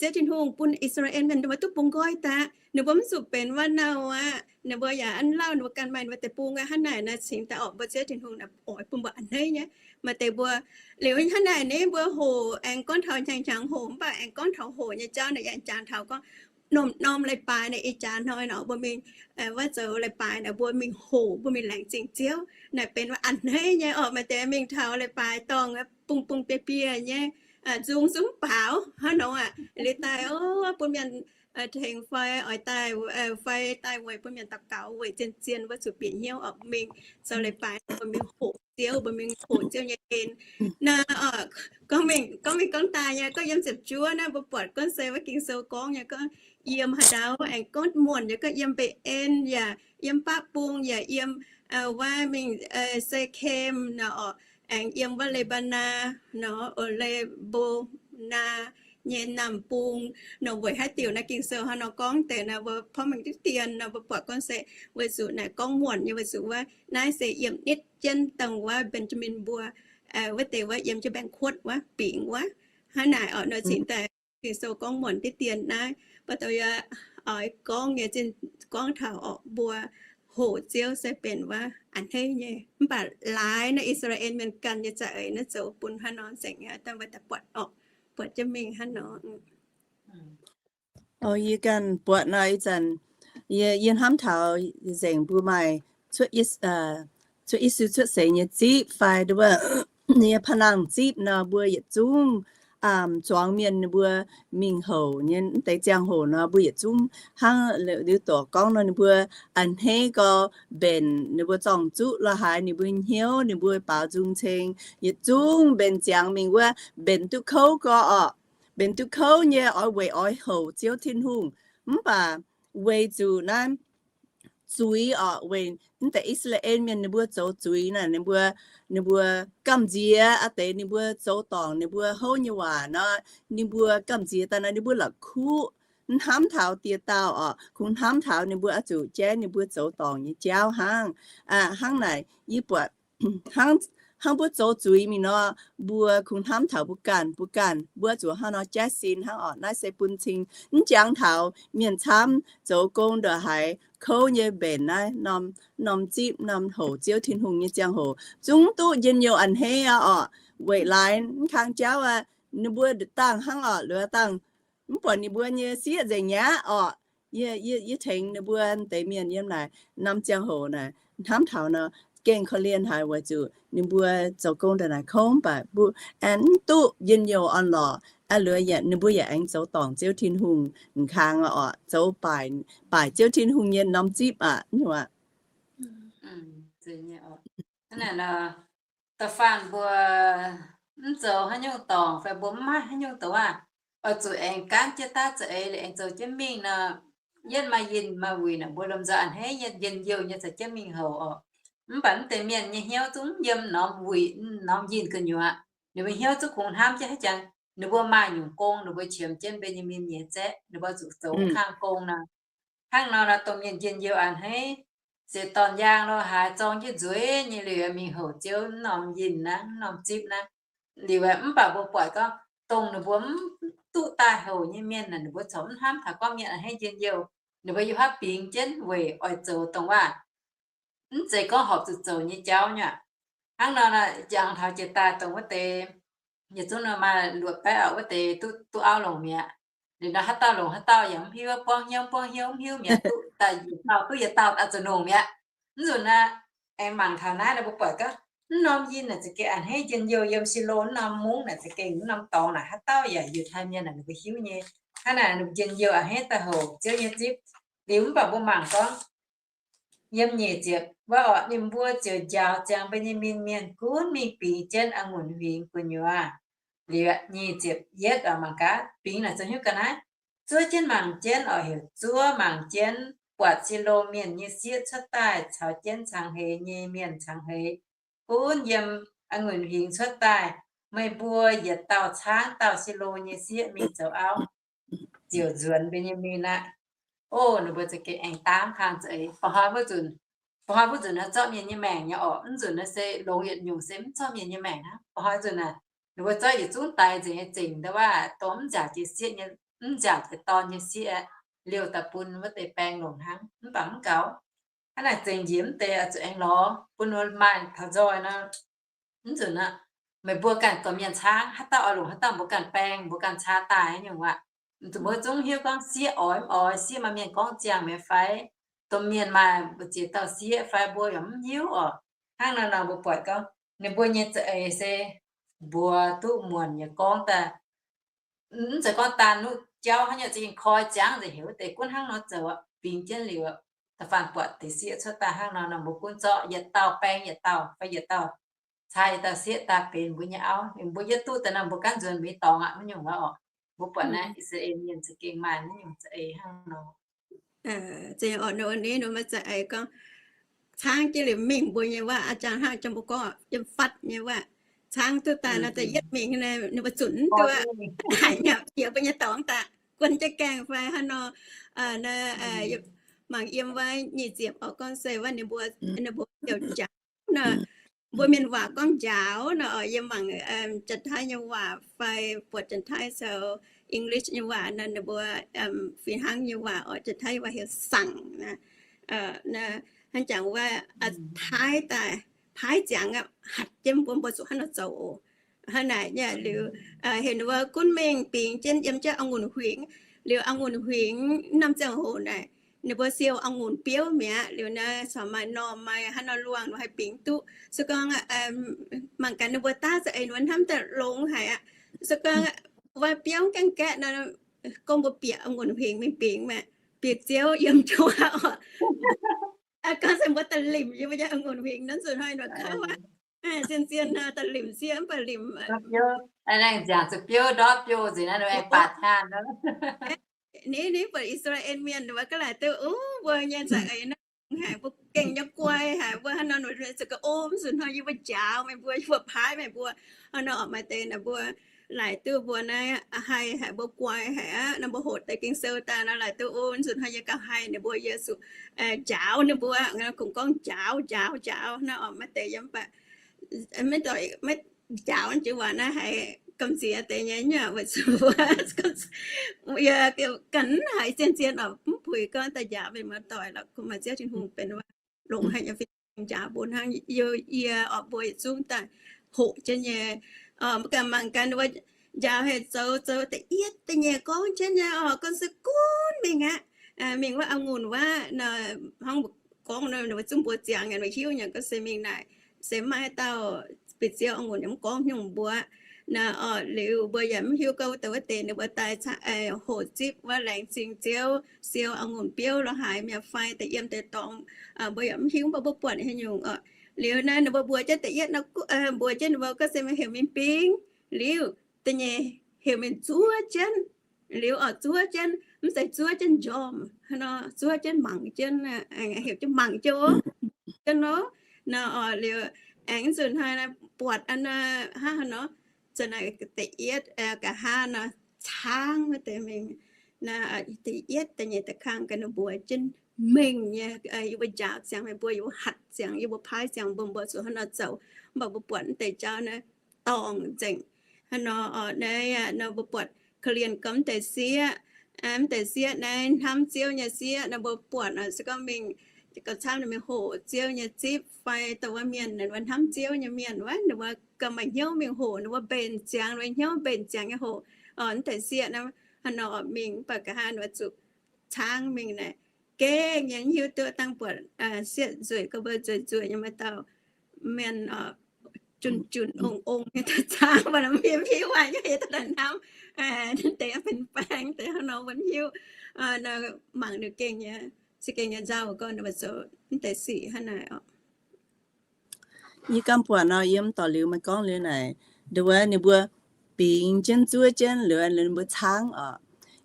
Ziouv Tin-Hungh bun I^saa^laa^en Mienh ninh mbuo duqv bungx nqoi daaih, ninh mbuo mv zuqc benx wuov nor aqv. Ninh mbuo yaac an lauh ninh mbuo ganh maaih ninh mbuo deic-bung aqv. Hnangv naaic naaic cingx daaih orqc mbuo Ziouv Tin-Hungh naaic oix bun mbuo a'hneiv nyei. Maaih deix mbuo liuz hnangv naaic naaiv mbuo hoqc aengx gorngv taux hnyangx-hnyangx hoqc, mv baac aengx gorngv taux hoqc nyei jauv naaic yaac jangx taux gorngv norm-norm leiz-baaix naaic ih jaax hnoi nor mbuo mingh wuov zoux leiz-baaix naaic mbuo mingh hoqc, mbuo mingh laengz zingh Ziouv naaic benx wuov a'hneiv nyei orqc. Maaih deix mingh taux leiz-baaix dorngh bung-bung biei-biei nyei, nzung zungv baaux hnangv nor aqv. Liuz daaih bun mienh tengx fai oix daaih fai daaih weic bun mienh daux gaux weic zien-zien mbuo zuqc bieqc hnyouv orqc mingh zoux leiz-baaix mbuo mingh hoqc Ziouv, mbuo mingh hoqc Ziouv nyei en. Naaiv gorngv mingh gorngv daaih nyei gorngv yiem ziepc juov naaiv mbuo buatc gorngv se wuov Ging-Sou gorngv nyei gorngv yiem haaix ndau aengx gorngv muonc nyei gorngv yiem Mbe^en yaac yiem Baqv Bung yaac yiem wuov mingh Se^kem nor orqc, aengx yiem wuov Le^mbe^naa nor, O^le^mbe^naa nyei naamh bung nor. Weic haaix diuc naaiv Ging-Sou hnangv nor gorngv deix naaiv mbuo porv mengh diqv dien nor mbuo buatc gorngv se weic zuqc naaic gorngv muonc nyei weic zuqc wuov naaiv se yiem nitv jienv dongh wuov Mben^jaa^min mbuo wuov deix wuov yiem jienv mbaengx-kuotv wuov bingx wuov. Hnangv naaic orqc nor cingx daaih Ging-Sou gorngv muonc diqv dien naaiv, baac dou yaac oix gorngv nyei zinh gorngv taux orqc mbuo hoqc Ziouv se benx wuov a'hneiv nyei. Mv baac laaix naaiv I^saa^laa^en Mienh ganh nyei za'eix naaiv zoux bun hnangv nor nzengc aqv. Dangh mbuo daaih buatc orqc, buatc jienv mingh hnangv nor. O, yie ganh buatc nor ih zanc yie, yie hnamv taux nzengc mbuo maaih cuotv, cuotv Yesu cuotv seix nyei zipv fai nduov nyei pa'nangh zipv nor mbuo yietc zungv zuangx mienh ninh mbuo mingh houc nyei. Mv deix ziangh hoc nor mbuo yietc zungv hnangv liuz dorc gorngv nor ninh mbuo a'hneiv gau, mbenc ninh mbuo zorng-zuqv lorh haaix, ninh mbuo hnyouv, ninh mbuo baaux nzung ceng, yietc zungv mbenc ziangx mingh wuov, mbenc duqv kouv gau orqc. Mbenc duqv kouv nyei oix weic oix houc Ziouv Tin-Hungh. Mv baac weic zuqc naaiv zuiz orqc, weic mv deix I^saa^laa^en Mienh ninh mbuo zoux zuiz naaic, ninh mbuo, ninh mbuo gamh nziex a'deix ninh mbuo zoux dorngc ninh mbuo houv nyei waac nor, ninh mbuo gamh nziex daaih nor ninh mbuo la'kuqv hnamv taux dieh dauh orqc, kungx hnamv taux ninh mbuo oix zuqc jaiv ninh mbuo zoux dorngc nyei jauv hnangv. Hnangv naaic yie buatc hnangv, hnangv mbuo zoux zuiz mingh nor, mbuo kungx hnamv taux mbuo ganh, mbuo ganh mbuo zuqc hnangv nor jaiv sin hnangv orqc. Naaiv se bun cing mv jangx taux mienh camv zoux gong ndongc haaix kouv nyei mbenc naaiv norm, norm zipv norm houc Ziouv Tin-Hungh nyei ziangh hoc zungv duqv njien-youh a'hneiv aqv orqc. Weic laaix mv kang jauv aqv, ninh mbuo dangh hnangv orqc, liuz dangh mv buatc ninh mbuo nyei sieqv nzengc mi'aqv orqc. Yie, yie tengx ninh mbuo deix mienh yiem naaic norm ziangh hoc naaic hnamv taux nor, gengh korv-lienh haic weic zuqc ninh mbuo zoux gong ndongc naaic kouv mv baac mbuo aengx mv duqv njien-youh orn-lorqc aqv. Liuz ninh mbuo yaac aengx zoux dorngc Ziouv Tin-Hungh m'kang orqc, zoux baaic, baaic Ziouv Tin-Hungh nyei norm zipv aqv. Da'faanh mbuo mv zoux haaix nyungc dorngc fai mbuo mv maaih haaix nyungc dorngc aqv, oix zuqc aengx gaanv jienv daav za'eix liuz aengx zoux jienv mingh nor, yietv maaih yinh maaih wuic naaic mbuo lomh nzoih a'hneiv nyei njien-youh nyei caux jienv mingh houc orqc. Mv baac mv deix mienh nyei hnyouv zungv yiem norm wuic, norm yinh gu'nyuoz. Ninh mbuo hnyouv zungv kungx hnamv jienv haaix jangx ninh mbuo maaih nyungc gong, ninh mbuo qiemx jienv Mben^jaa^min nyei za'eix, ninh mbuo zuqc zoux kang gong nor. Hnangv nor nor dongh mienh njien-youh a'hneiv, se dorn-yaang lorh haaix zorng jienv nzueic nyei liuz mingh houc Ziouv norm yinh naaiv, norm zipv naaiv. Liuz mv baac mbuo buatc gorngv dongh ninh mbuo mv duqv daaih houc nyei mienh naaic, ninh mbuo corc mv hnamv taux gorngv mienh a'hneiv njien-youh. Ninh mbuo yiem haav bingx jienv weic oix zoux dongh waac mv zeiz gorngv horpc zuqc zoux nyei jauv nyei aqv. Hnangv nor, jangx taux jiex daaih dongh wuov deix, yietc zungv nor maaih luoqc baeqv oc, wuov deix duqv, duqv auv longc mi'aqv. Liuz nor haaix dauh longc haaix dauh yaac mv hiuv, buangv hnyouv buangv hnyouv mv hiuv mi'aqv, duqv daaih yietc dauh duqv yietc dauh oix zuqc longc mi'aqv. Mv nzunc naaiv, aengx mangc taux naaiv nor mbuo buatc gorngv mv norm yinh naaic za'gengh a'hneiv njien-youh, yiem Silo mv norm mungv naaic za'gengh mv norm dorngx naaic haaix dauh yaac Yiutai mienh naaic ninh mbuo hiuv nyei. Hnangv naaic njien-youh a'hneiv daaih houc Ziouv nyei zipv. Liuz mv baac mbuo mangc gorngv yiem nyic ziepc wuov oc, ninh mbuo ziouc njaaux ziangx Mben^yaa^min Mienh gunv mingh bingx jienv a'ngunc huingx gu'nyuoz. Liuz nyic ziepc yietv oc, mangc gaax bingx naaic zoux hiuv ga'naaiv. Zuov jienv mangc jienv oc, heuc zuov mangc jienv buatc Silo Mienh nyei sieqv cuotv daaih caux jienv cangx heix nyei mienh cangx heix gunv yiem a'ngunc huingx cuotv daaih. Meih mbuo yietc dauh caangv dauh Silo nyei sieqv mingh zoux auv, ziouc nzuonx Mben^yaa^min aqv. O, ninh mbuo za'gengh aengx dangv kang za'eix. Ba'hnoi wuov nzunc, ba'hnoi wuov nzunc naaiv zorqv mienh nyei maengc nyei oc. Mv nzunc naaiv se longx yietc nyungc se mv zorqv mienh nyei maengc hnangv. Ba'hnoi nzunc naaic, ninh mbuo zorqv yietc zungv daix nzengc nyei zengc, nda waac dongh mv nziaauc jiex sieqv nyei, mv nziaauc jiex dorn nyei sieqv, liouh daaih bun wuov deix baeng longc hnangv. Mv baac mv gaux, hnangv naaic zengc njiec mv deix oix zuqc aengx lorz bun ninh maaih taux nzoih nor. Mv nzunc aqv, meih mbuo ganh gorqv-mienh caangv, haaix dauh oix longc haaix dauh, mbuo ganh baeng, mbuo ganh caa daaih nyungc aqv. Zuqc mbuo zungv hiuv gorngv sieqv oix mv oix, sieqv maaih mienh gorngv ziangh mi'aqv fai, domh mienh maaih mbu'ziex dauh sieqv fai, mbuo yaac mv hiuv oc. Hnangv nor nor mbuo buatc gorngv ninh mbuo nyei za'eix se mbuox duqv muonc yaac gorngv daaih, mv zeiz gorngv daanh nuqv jauv hnangv nyei, za'gengh koi ziangx nzengc, heuc wuov deix gunv hnangv nor zoux aqv. Bingx jienv liuz, da'faanh buatc deix sieqv cuotv daaih hnangv nor nor, mbuo gunv zorqv yietc dauh baeng yietc dauh fai yietc dauh caa yietc dauh sieqv daaih benx mbuo nyei auv. Mbuo yietv duqv daaih nor mbuo ganh nzuonx mbuo nyei dorngx aqv, mv nyungc wuov oc. Mbuo buatc naaiv I^saa^laa^en Mienh za'gengh maaih naaiv nyungc za'eix hnangv nor. Za'eix gorngv caangv jienv liuz mingh mbuo nyei waac, a'jangx hnangv jang mbuo gorngv yiem fatv nyei waac, caangv duqv daaih nor da'yietv mingh, ninh mbuo zunc duqv haic nyei, jiex mbuo nyei dorngx daaih, guon jienv gaengh fai hnangv nor. Mangc yiem wuov nyic ziepc oc, gorngv se wuov ninh mbuo, ninh mbuo ziouc njaaux nor, mbuo mienh waac gorngv njaaux nor oc. Yiem mangc Janx-Taiv nyei waac fai buatc Janx-Taiv caux English nyei waac nor, ninh mbuo fih hnangv nyei waac oc. Janx-Taiv nyei waac heuc sangc. Hnangv jangx wuov, paaiv daaih, paaiv ziangx aqv, hatc jienv mbuo, mbuo zuqc hnangv nor zoux oc. Hnangv naaic nyei liuz, heuc ninh mbuo gunv mingh bingx jienv yiem jienv a'ngunc huingx. Liuz a'ngunc huingx norm ziangh hoc naaic, ninh mbuo siou a'ngunc biouv mi'aqv. Liuz naaiv corc maaih normh maaih hnangv nor luangh, ninh mbuo haih bingx duqv. Se gorngv mangc gaax ninh mbuo daav za'eix ninh mbuo hnamv daaih longx haic aqv. Se gorngv wuov biouv gaengh gaeqv nor, gorngv mbuo bieqc a'ngunc huingx mingh bingx maah, bieqc ziouv yiem juov oc. Gorngv se mbuo daaih limc yiem wuov a'ngunc huingx nor, zuqc hnoi ninh mbuo kouv aqv. Zien-zien daaih limc sieqv mv baac limc, nziangc zuqc biouv ndortv biouv nzengc naaiv, ninh buatc I^saa^laa^en Mienh ninh mbuo ga'laaic duqv, o, mbuo nyei za'eix naaiv haic, mbuo gengh nyei guai haic, mbuo hnangv nor zuqc ga'om, zuqc hnoi yie mbuo njaaux meih mbuo, yie mbuo paaiv meih mbuo. Hnangv nor oc, maaih deix naaic mbuo laaic duqv mbuo naaiv haih haic, mbuo guai haic aqv. Naaiv mbuo hoqc deix Ging-Sou daaih nor, laaic duqv, o, zuqc hnoi yie gauh haih ninh mbuo, yie zuqc njaaux ninh mbuo, kungx gorngv njaaux, njaaux, njaaux. Hnangv oc, maaih deix yiem baac maiv doic, maiv njaaux jienv waac naaiv haiz gamh nziex deix nyei nyei, weic zuqc mbuo yie ganh haiz zien-zien oc, mv puix gorngv daaih njaaux mienh muoz doic lorqc. Kuv maaih Ziouv Tin-Hungh benx longx haic nyei fih njaaux mbuo hnangv yie oc, mbuo yietc zungv daaih hoqc jienv nyei. Mbuo ganh mangc gaax wuov njaaux haic zoux, zoux da'yietv da'nyeic gorngv jienv nyei oc, gorngv se gunv mingh aqv. Mingh wuov a'ngunc wuov, hnangv gorngv ninh mbuo zungv mbuox ziangx nyei, mbuo hiuv nyei, gorngv se mingh naaic se maiv maaih haaix dauh bieqc ziouv a'ngunc yaac mv gorngv nyungc mbuox. Naaiv oc, liuz mbuo yaac mv hiuv gorngv wuov deix wuov deix ninh mbuo daaih hoqc zipv wuov laengz zingh Ziouv, siou a'ngunc biouv lorz haaix mi'aqv fai da'yiem deix dorngx, mbuo yaac mv hiuv, mv baac mbuo buatc haaix nyungc oc. Liuz naaiv ninh mbuo mbuox jienv da'yietv nor, mbuox jienv ninh mbuo gorngv se maiv heuc mingh bingx. Liuz da'nyeic heuc mingh zuov jienv. Liuz oc, zuov jienv, mv zeiz zuov jienv njormh, zuov jienv mangc jienv, heuc jienv mangc jienv oc, jienv nor. Naaiv oc, liuz aengx nzunc hnoi naaiv buatc hnangv nor, za'naaic da'yietv nqa'haav nor, caangv wuov deix mingh. Naaiv da'yietv da'nyeic da'kangv ga'naaiv mbuox jienv mengh nyei, yie mbuo njaaux ziangx meih mbuo, yie mbuo hatc ziangx, yie mbuo paaiv ziangx mbuo, mbuo zuqc hnangv nor zoux. Mv baac mbuo buatc mv deix jauv naaiv dorngc nzengc. Hnangv nor, naaiv mbuo buatc korv-lienh gorngv mv deix sieqv, mv deix sieqv naaiv hnamv Ziouv nyei sieqv nor, mbuo buatc nor se gorngv mingh gauh camv mingh hoqc Ziouv nyei zipv fai dongh wuov mienh ninh mbuo hnamv Ziouv nyei mienh wuov, ninh mbuo gauh maaih hnyouv mingh hoqc, ninh mbuo mbenc ziangx, ninh mbuo hnyouv mbenc ziangx nyei hoqc mv deix sieqv naaiv. Hnangv nor mingh mv baac nqa'haav ninh mbuo zuqc caangv mingh naaic, gengh yaac hiuv duqv dangh buatc sieqv nzueic, gorngv mbuo nzueic nzueic nyei maaih dauh mienh oc, junc junc ong ong nyei daaih caangv, mv hiuv aqv, yie daaih hnamv deix benx baeng deix hnangv nor, mbuo hiuv mangc ninh gengh nyei, se gengh nyei nzauh gorngv ninh mbuo zoux mv deix sic hnangv naaic oc. Yie ganh buatc nor, yiem dorh liuz meih gorngv liuz naaic, nduov ninh mbuo bingx jienv zuov jienv liuz ninh mbuo caangv oc.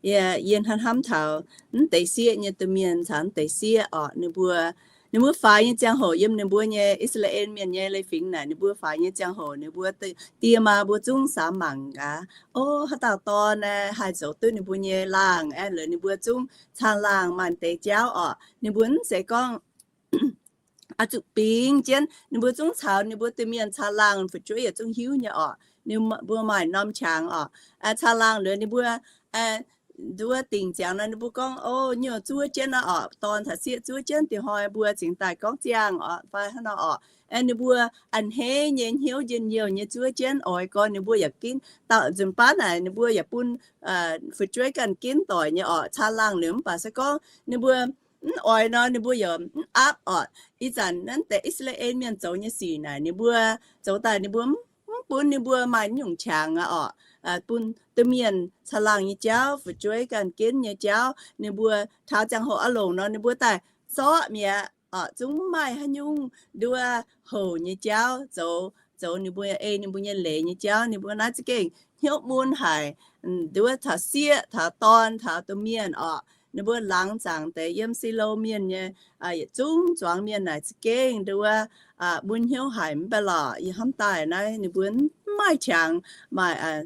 Yie, yie hnamv hnamv taux mv deix sieqv nyei domh mienh caux mv deix sieqv oc, ninh mbuo, ninh mbuo faix nyei ziangh hoc yiem ninh mbuo nyei I^saa^laa^en Mienh nyei leiz-fingx naaic, ninh mbuo faix nyei ziangh hoc ninh mbuo die maa mbuo zungv samx mangc gaax, o, haaix dauh dorn naaic haih zoux duqv ninh mbuo nyei laangh aeqv, liuz ninh mbuo zungv caangh laangh maaih deix jauv oc. Ninh mbuo mv zeiz gorngv oix zuqc bingx jienv, ninh mbuo zungv caux ninh mbuo domh mienh caangh laangh, fu'jueiv yaac zungv hiuv nyei oc. Ninh mbuo maaih norm qangx oc, caangh laangh liuz ninh mbuo nduov dingc ziangx nor, ninh mbuo gorngv, o, nyuoz zuov jienv nor oc, dorn caux sieqv zuov jienv, dingc hnoi mbuo cingx daaih gorngv ziangh oc fai hnangv nor oc. Ninh mbuo a'hneiv nyei, hnyouv njien-youh nyei zuov jienv, oix gorngv ninh mbuo yaac ginv dauh nzunc baav naaic ninh mbuo yaac bun fu'jueiv ganh ginv doic nyei oc, caangh laangh liuz. Mv baac se gorngv ninh mbuo mv oix nor, ninh mbuo yaac mv aapv oc. Ih zanc naaiv deix I^saa^laa^en Mienh zoux nyei sic naaic, ninh mbuo zoux daaih ninh mbuo mv bun ninh mbuo maaih nyungc qangx aqv oc. Bun domh mienh caangh laangh nyei jauv, fu'jueiv ganh ginv nyei jauv, ninh mbuo taux ziangh hoc oix longc nor ninh mbuo daaih zorqv mi'aqv oc. Zungv mv maaih haaix nyungc nduov houc nyei jauv zoux, zoux ninh mbuo ei ninh mbuo nyei leiz nyei jauv. Ninh mbuo naaiv za'gengh hnyouv mun haic, nduov taux sieqv, taux dorn, taux domh mienh oc. Ninh mbuo laangz zaangc deix yiem Silo Mienh nyei yietc zungv zuangx mienh naaic za'gengh nduov mun hnyouv haic mv baac lorqc, yie hnamv daaih naaiv ninh mbuo mv maaih qangx maaih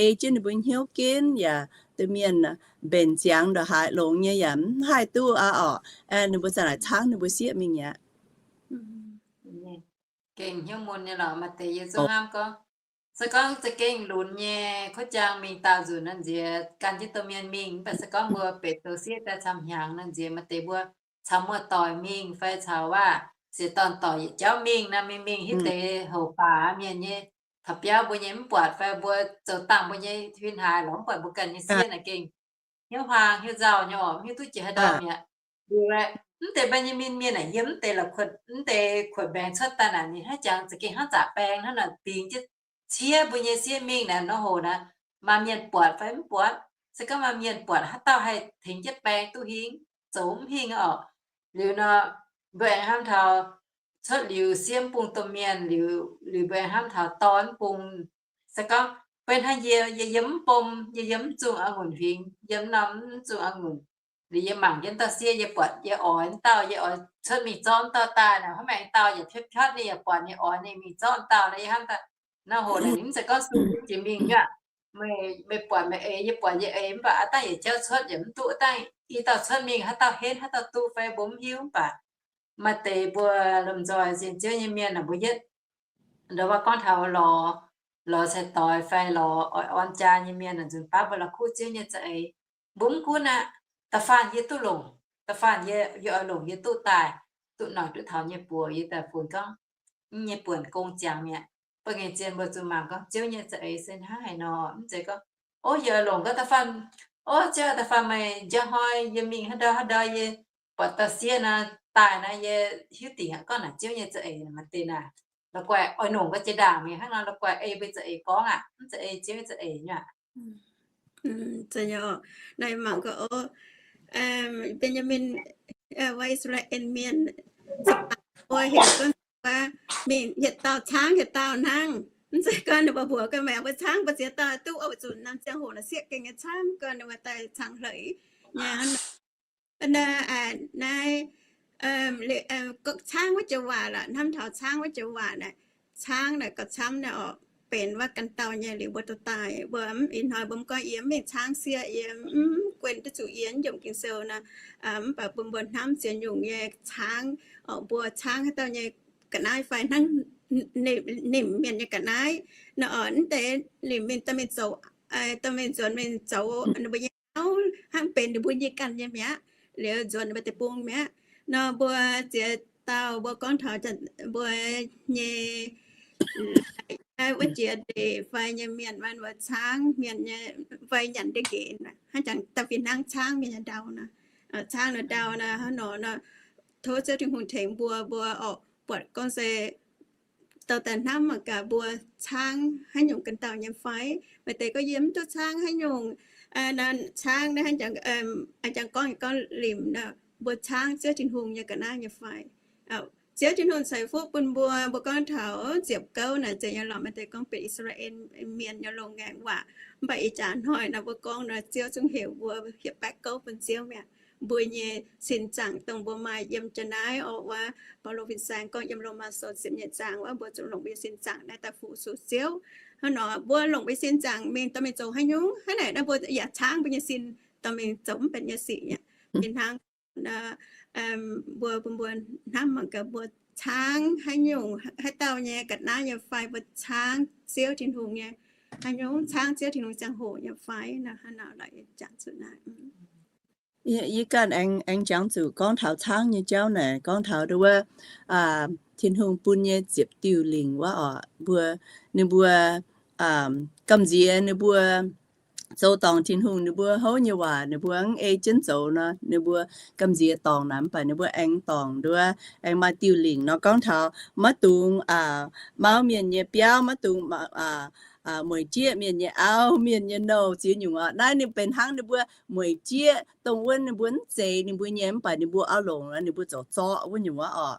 ei jienv ninh mbuo hnyouv ginv yaac domh mienh mbenc ziangx ndongc haaix longx nyei yaac mv haih duqv aqv oc. Ninh mbuo za'naaic caangv ninh mbuo sieqv mingh aqv. Gengh hnyouv mun nyei lorqc, maaih deix yie zungv hnamv gorngv, se gorngv za'gengh lunx nyei kuv jaang mingh daauh nzunc nor nziex gan jienv domh mienh mingh, mv baac se gorngv mbuo beic zoux sieqv daaih camv hnyangx nor nziex maaih deix mbuo caux muoz-doic mingh fai caux waac sieqv dorn doic yietc jauv mingh nor, mingh mingh hitv deix houc baac mienh nyei taux biauv mbuo nyei mv buatc fai mbuo zoux dangh mbuo nyei huin haaix lorz mv buatc mbuo ganh nyei sieqv naaic gengh hnyouv hlang hnyouv nzauh nyei oc, mv hiuv duqv jiex haaix ndau mi'aqv. Liuz mv deix Mben^yaa^min Mienh naaic yiem mv deix la'kuotv, mv deix kuotv mbaengx cuotv daaih naaic ninh hnangv jangx za'gengh hnangv zaqc baeng hnangv naaic bingx jienv ciev mbuo nyei sieqv mingh naaic nor hoc naaic, maaih mienh buatc fai mv buatc. Se gorngv maaih mienh buatc haaix dauh haih tengx jienv baeng duqv hingh, zoux mv hingh oc. Liuz nor mbuo aengx hnamv taux cuotv liuz sieqv mv bung domh mienh liuz, liuz mbuo aengx hnamv taux dorn mv bung. Se gorngv benx hnangv yie, yie yiem mv bung, yie yiem mv zungh a'ngunc huingx, yiem norm mv zungh a'ngunc. Liuz yie mangc jienv dauh sieqv, yie buatc yie oix dauh, yie oix cuotv mingh zorqv dauh daaih naaic, hnangv maengx dauh yaac piatv piatv ninh yaac buatc ninh oix ninh mingh zorqv dauh nor, yie hnamv daaih nor hoc naaic ninh mv zeiz gorngv sung jiex mingh nyuoqc. Meih, meih buatc meih eix, yie buatc yie eix, mv baac aav dangh yietc jauv cuotv yaac mv duqv, aav dangh i dauh cuotv mingh haaix dauh henv haaix dauh duqv fai mbuo mv hiuv. Mv baac maaih deix mbuo lomh nzoih sienx Ziouv nyei mienh naaic mbuo yietv ndoh waac gorngv taux lorz, lorz cai-doix fai lorz oix orn jaa nyei mienh naaic nzunc baav mbuo la'kuqv Ziouv nyei za'eix. Mbuo mv gunv aqv, da'faanh yie duqv longc, da'faanh yie, yie oix longc yie duqv daaih, duqv noic duqv taux nyei buoz yie daaih funx gorngv nyei buonc gong ziangx mi'aqv. Mbuo ngaengc zien mbuo zuqc mangc gorngv Ziouv nyei za'eix se hnangv haaix nor, mv zeiz gorngv, o, yie oix longc gorngv da'faanh, o, Ziouv, da'faanh meih njang hnoi yie mingh haaix ndau haaix ndau yie buatc dauh sieqv nor daaih nor yie hiuv dingc aqv gorngv naaic Ziouv nyei za'eix. Maaih deix naaic la'guaih oix longc ga'jiex ndaangc mingh hnangv nor la'guaih ei mbuo za'eix gorngv aqv, mv zeiz ei Ziouv za'eix nyei aqv. Naaiv mangc gaax, o, Benjamin, wuov I^saa^laa^en Mienh, mbuo heuc gunv mingh yietc dauh caangv yietc dauh hnangv. Mv zeiz gorngv ninh mbuo mbuox ganh maengx mbuo caangv mbuo ziex dauh duqv, o, zuqc norm ziangh hoc naaic sieqv gengh nyei caangv, gorngv ninh mbuo daaih caangv hleix nyei hnangv. Naaiv, naaiv, caangv wuov joux waac lorqc, hnamv taux caangv wuov joux waac naaic, caangv naaic gauh camv naaic oc, benx wuov ganh dauh nyei liuz mbuo dorh daaih. Mbuo ih hnoi mbuo mv gorngv yie mv mingh caangv sieqv, yie mv guen duqv zuqc yie mv njomc Ging-Sou nor, mv baac bun mbuo hnamv ziex nyungc nyei caangv, mbuo caangv haaix dauh nyei ga'naaiv fai hnangv nimc mienh nyei ga'naaiv nor, mv deix nimc mienh daaih mingh zoux dorh mingh nzuonx mingh zoux ninh mbuo nyei auv hnangv benx ninh mbuo nyei ganh nyei mi'aqv. Liuz nzuonx ninh mbuo deic-bung mi'aqv. Nor mbuo ziex dauh mbuo gorngv taux mbuo nyei wuov jiex ndeic fai nyei mienh, mbuo caangv mienh nyei fai nyanc ndie nqenx, hnangv jangx dauh fih hnangv caangv mienh nyei ndau nor, caangv nor ndau nor, hnangv nor nor, tov Ziouv Tin-Hungh tengx mbuo, mbuo oix buatc gorngv se dorh daaih hnamv mangc gaax mbuo caangv haaix nyungc ganh dauh nyei fai. Maaih deix gorngv yie mv duqv caangv haaix nyungc, caangv naaiv hnangv jangx gorngv gorngv limc nor, mbuo caangv Ziouv Tin-Hungh nyei ga'naaiv nyei fai. Ziouv Tin-Hungh ceix fuqv bun mbuo. Mbuo gorngv taux ziepc gouv naaic zeiz nyei lorqc, maaih deix gorngv benx I^saa^laa^en Mienh nyei loz-ngaengc waac. Mv baac ih jaax hnoi naaiv mbuo gorngv nor, Ziouv zungv heuc mbuo hietv baeqv gouv bun Ziouv mi'aqv. Mbuo nyei sin zaangc dongh mbuo maaih yiem jaax naaiv oc, wuov Baulo fin-saeng gorngv yiem Lomaa Sou ziepc nyeic zaang wuov, mbuo zuqc longc mbuo nyei sin zaangc naaiv daaih fu-sux Ziouv. Hnangv nor mbuo longc mbuo sin zaangc mingh dorh mingh zoux haaix nyungc, hnangv naaic naaiv mbuo yaac caangv mbuo nyei sin dorh mingh zoux mv benx nyei sic aqv. Fih hnangv mbuo, mbuo, mbuo hnamv mangc gaax mbuo caangv haaix nyungc, haaix dauh nyei ga'naaiv nyei fai, mbuo caangv Ziouv Tin-Hungh nyei haaix nyungc, caangv Ziouv Tin-Hungh ziangh hoc nyei fai nor, hnangv nor lorqc, yie jangx zuqc naaiv. Yie ganh aengx, aengx jangx zuqc gorngv taux caangv nyei jauv naaic, gorngv taux nduov wuov Tin-Hungh bun nyei ziepc diuh lingc wuov oc. Mbuo, ninh mbuo gamh nziex ninh mbuo zoux dorngc Tin-Hungh ninh mbuo houv nyei waac, ninh mbuo mv ei jienv zoux nor, ninh mbuo gamh nziex dorngc naaic, mv baac ninh mbuo aengx dorngc nduov, aengx maaih diuh lingc nor. Gorngv taux maiv dungx mauv mienh nyei biauv, maiv dungx mueic jieqv mienh nyei auv, mienh nyei nouh, ziex nyungc oc. Naaiv ninh benx hnangv ninh mbuo mueic jieqv dongh wuov ninh mbuo mv zeiz ninh mbuo nyei, mv baac ninh mbuo auv longc nor ninh mbuo zoux zorqv wuov nyungc wuov oc.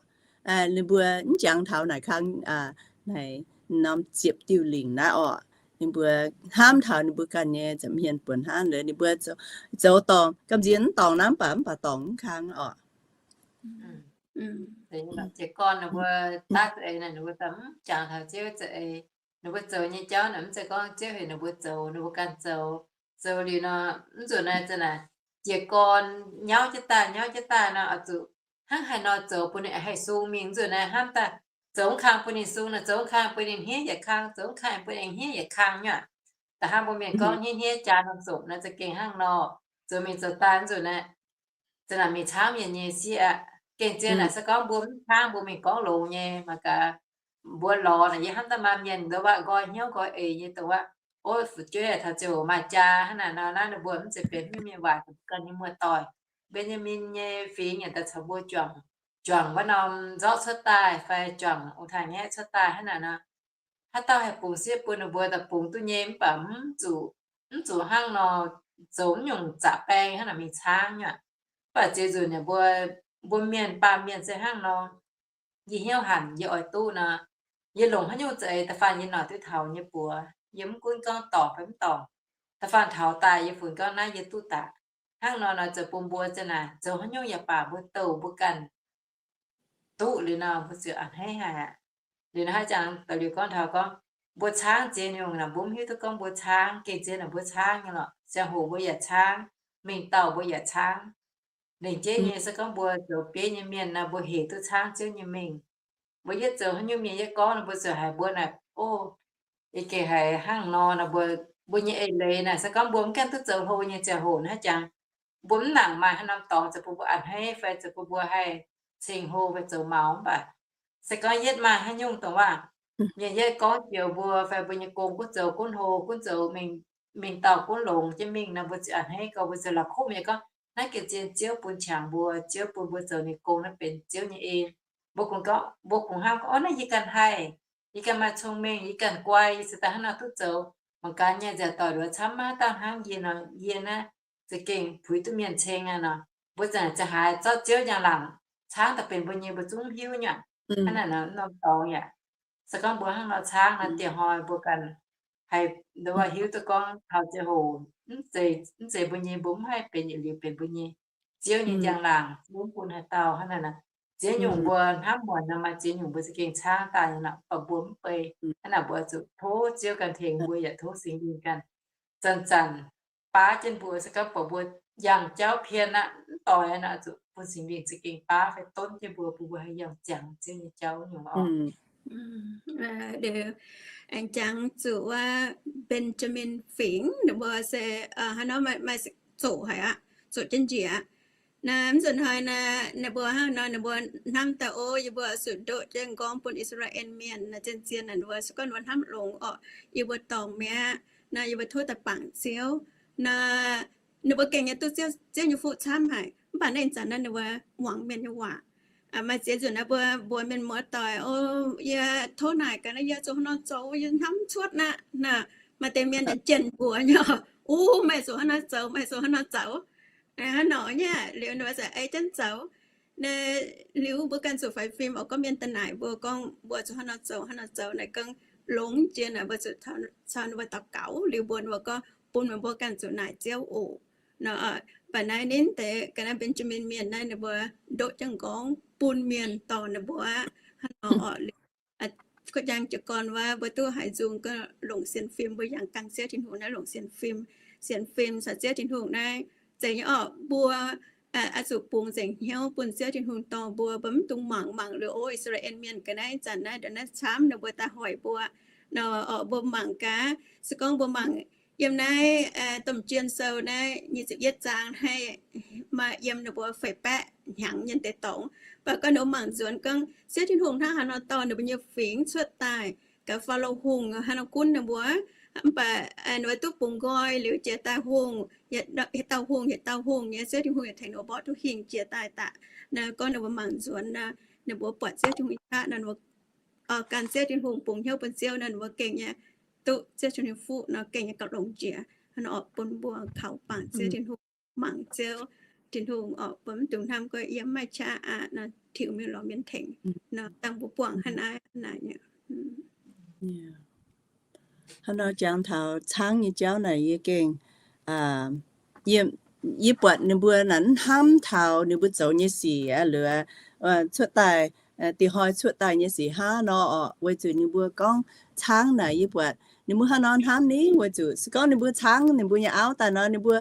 Ninh mbuo mv jangx taux naaic kang, naaic norm ziepc diuh lingc naaiv oc. Ninh mbuo hnamv taux ninh mbuo ganh nyei nza'hmien buonc hnangv, ninh mbuo zoux dorngc, gamh nziex mv dorngc naaiv, mv baac, mv baac dorngc mv kang oc. Jiez gorn ninh mbuo daav za'eix naaic, ninh mbuo daaih mv jangx taux Ziouv za'eix. Ninh mbuo zoux nyei jauv naaic mv zeiz gorngv Ziouv heuc ninh mbuo zoux, ninh mbuo ganh zoux. Zoux liuz nor, mv nzunc naaiv za'naaic jiez gorn nyauv jienv daaih, nyauv jienv daaih nor, oix zuqc hnangv haaix nor zoux bun ninh haih sung mingh. Mv nzunc naaiv hnamv daaih zoux mv kang bun ninh sung nor, zoux mv kang bun ninh hniev yaac kang, zoux mv kang bun ninh hniev yaac kang nyei aqv. Da'hnangv mbuo mienh gorngv hniev hniev jaa norm zopc naaiv za'gengh hnangv nor, zoux mingh zoux daaih mv nzunc naaiv za'naaic mingh caangv mienh nyei sieqv aqv. Gengh zien naaic se gorngv mbuo mv caangv mbuo mingh gorngv longx nyei mangc gaax. Mbuo lorz naaic yie hnamv daaih maaih mienh nduov waac nqoi hnyouv nqoi eix nyei dongh waac, o, fu'jueiv taux ziouc maaih jaa hnangv naaic nor, naaiv ninh mbuo mv zeiz benx mv mienh waac, ganh nyei muoz-doic, Mben^yaa^min nyei fingx yaac daaih caux mbuo juangc, juangc wuov norm nzorqv cuotv daaih fai juangc ong-taaix-ngaeqv cuotv daaih hnangv naaic nor. Haaix dauh haih bungx sieqv bun ninh mbuo daaih bungx duqv nyei, mv baac mv zuqc, mv zuqc hnangv nor zoux mv nyungc zaqc baeng hnangv naaic mingh caangv nyei aqv. Mv baac ziex nzunc naaic mbuo, mbuo mienh baamh mienh se hnangv nor, yie hnyouv hanc yie oix duqv nor, yie longc haaix nyungc za'eix da'faanh yie noic duqv taux nyei buoz, yie mv gunv gorngv dorngc fai mv dorngc, da'faanh taux daaih yie funx gorngv naaiv yie duqv daaih. Hnangv nor nor zoux bun mbuo za'naaic zoux haaix nyungc yaac baac mbuo douc mbuo ganh duqv liuz nor mbuo ziouc a'hneiv haic aqv. Liuz nor haaix jangx da'liuz gorngv taux gorngv mbuo caangv ziex nyungc naaic mbuo mv hiuv duqv gorngv mbuo caangv, gengh zien naaic mbuo caangv nyei lorqc. Ziangh hoc mbuo yaac caangv, mingh dauh mbuo yaac caangv. Lengc jeiv nyei se gorngv mbuo zoux bieiv nyei mienh nor mbuo hec duqv caangv Ziouv nyei mengh. Mbuo yietv zoux haaix nyungc mienh yietv gorngv nor mbuo ziouc haiz mbuo naaic, o, yie gengh haiz hnangv nor nor mbuo, mbuo nyei eix leiz naaic se gorngv mbuo mv gaengh duqv zoux hlo nyei ziangh hoc naaiv jangx, mbuo mv nangc maaih haaix norm dorngx zoux bun mbuo a'hneiv fai zoux bun mbuo haih ceng hlo fai zoux maux. Mv baac se gorngv yietv maaih haaix nyungc dongh waac mienh yietv gorngv joux mbuo fai mbuo nyei gong gunv zoux gunv hlo, gunv zoux mingh, mingh dauh gunv longx jienv mingh nor mbuo ziouc a'hneiv gau, mbuo ziouc la'kuqv mienh gorngv, naaiv gengh zien Ziouv bun qangx mbuo, Ziouv bun mbuo zoux ninh gong, naaiv benx Ziouv nyei en. Mbuo kungx gorngv, mbuo kungx hnamv gorngv, o, naaiv yie ganh haih, yie ganh maaih cong-mengh, yie ganh guai, yie se daaih hnangv nor duqv zoux. Mangc gaax nyei nziaauc doic luoqc camv maiv dauh hnangv yie nor, yie naaiv za'gengh puix duqv mienh ceng aqv nor. Mbuo za'naaic za'haaix zorqv Ziouv njang-laangc caangv daaih benx mbuo nyei mbuo zungv hiuv nyei aqv. Hnangv naaic nor norm dorngx yaac, se gorngv mbuo hnangv nor caangv nor dieh hnoi mbuo ganh haih nduov hiuv duqv gorngv taux ziangh hoc mv zeiz, mv zeiz mbuo nyei, mbuo mv haih benx yietc liuz benx mbuo nyei. Ziouv nyei njang-laangc Ziouv mv bun haaix dauh hnangv naaic nor. Ziex nyungc mbuo hnamv muonc nor maaih ziex nyungc mbuo za'gengh caangv daaih nyei nor, mv baac mbuo mv bei. Hnangv naaic mbuo zuqc tov Ziouv ganh tengx mbuo yaac tov Singx Lingh ganh zanc-zanc baav jienv mbuo, se gorngv buatc mbuo yangh jauv pien aqv, mv doix nor, zuqc bun Singx Lingh za'gengh baav fai donv jienv mbuo, bun mbuo haih yangh ziangx Ziouv nyei jauv nyungc oc. Aengx jangx zuqc wuov Benjamin Fingx, ninh mbuo se hnangv nor maaih zoqc haic aqv, zoqc jienv njiec aqv. Naaiv mv nzunc hnoi naaiv ninh mbuo hnangv nor ninh mbuo hnamv daaih, o, yie mbuo oix zuqc ndoqv jienv m'nqorngv bun I^saa^laa^en Mienh naaiv zien-zien naaic, ninh mbuo se gorngv ninh mbuo hnamv longx orqc, yie mbuo dorngc mi'aqv. Naaiv yie mbuo tov daaih bangc Ziouv. Naaiv ninh mbuo gengh nyei duqv Ziouv nyei fuqv camv haic. Mv baac naaiv zanc naaiv ninh mbuo muangx mienh nyei waac. Maaih ziex nzunc naaiv mbuo mbuox mienh muoz-doic, o, yie tov naaic gaax naaiv yie zuqc hnangv nor zoux, yie hnamv cuotv naaiv. Naaiv maaih deix mienh jienh mbuox nyei, o, meih zuqc hnangv nor zoux, meih zuqc hnangv nor zoux. Hnangv nor nyei, liuz ninh mbuo za'eix jienv zoux. Naaiv liuz mbuo ganh zuqc faix fim oc, gorngv mienh daaih naaic mbuo gorngv mbuo zuqc hnangv nor zoux, hnangv nor zoux naaic gengh longx jiex naaic, mbuo zuqc caux ninh mbuo daux gaux liuz mbuo, ninh mbuo gorngv bun meih mbuo ganh zuqc naaic Ziouv oc. Nor, mv baac naaiv ninh deix ga'naaiv Benjamin Mienh naaiv ninh mbuo ndoqv jienv m'nqorngv bun mienh dorh ninh mbuo aqv. Hnangv nor oc, liuz kuv jangx jiez gorn wuov mbuo duqv haiz nzung gorngv longc sienx fim, mbuo yangh ganh Ziouv Tin-Hungh naaiv longc sienx fim. Sienx fim caux Ziouv Tin-Hungh naaiv zeiz nyei orqc. Mbuo oix zuqc bungx nzengc hnyouv bun Ziouv Tin-Hungh dorh mbuo, mbuo mv dungx mangc mangc liuz, o, I^saa^laa^en Mienh ga'naaiv zanc naaiv ndongc naaiv camv nor mbuo daaih hoic mbuo. Nor orqc, mbuo mangc gaax, se gorngv mbuo mangc yiem naaiv Domh Jien Sou naaiv nyic ziepc yietv zaang naaiv, maaih yiem ninh mbuo feix baeqv hnyangx nyei deix dorngx. Mv baac gorngv ninh mbuo mangc nzuonx gorngv Ziouv Tin-Hungh hnangv haaix nor dorh ninh mbuo nyei fingx cuotv daaih, gaax Faalo Hungh hnangv nor gunv ninh mbuo. Mv baac ninh mbuo duqv bungx nqoi liuz jiex daaih hungh, yietc dauh hungh yietc dauh hungh nyei, Ziouv Tin-Hungh yaac tengx ninh mbuo mborqv duqv hingh jiex daaih daaih. Naaiv gorngv ninh mbuo mangc nzuonx nor, ninh mbuo buatc Ziouv Tin-Hungh nyei qaqv nor, ninh mbuo ganh Ziouv Tin-Hungh bungx hnyouv bun Ziouv nor, ninh mbuo gengh nyei duqv Ziouv Tin-Hungh nyei fuqv nor, gengh nyei gauh longx jiex. Hnangv nor orqc, bun mbuo kaux bangc Ziouv Tin-Hungh, mangc Ziouv Tin-Hungh orqc, bun mv dungx hnamv gorngv yie mv maaih qaqv aqv nor, tiux mienh lorz mienh tengx nor, dangh mbuo buangh hnangv naaiv naaic nyei. Hnangv nor jangx taux caangv nyei jauv naaic yie gengh, yie, yie buatc ninh mbuo naaic mv hnamv taux ninh mbuo zoux nyei sic aqv, liuz cuotv daaih, dinh hnoi cuotv daaih nyei sic hnangv nor orqc, weic zuqc ninh mbuo gorngv caangv naaic yie buatc ninh mbuo hnangv nor hnamv ni, weic zuqc se gorngv ninh mbuo caangv ninh mbuo nyei auv daaih nor, ninh mbuo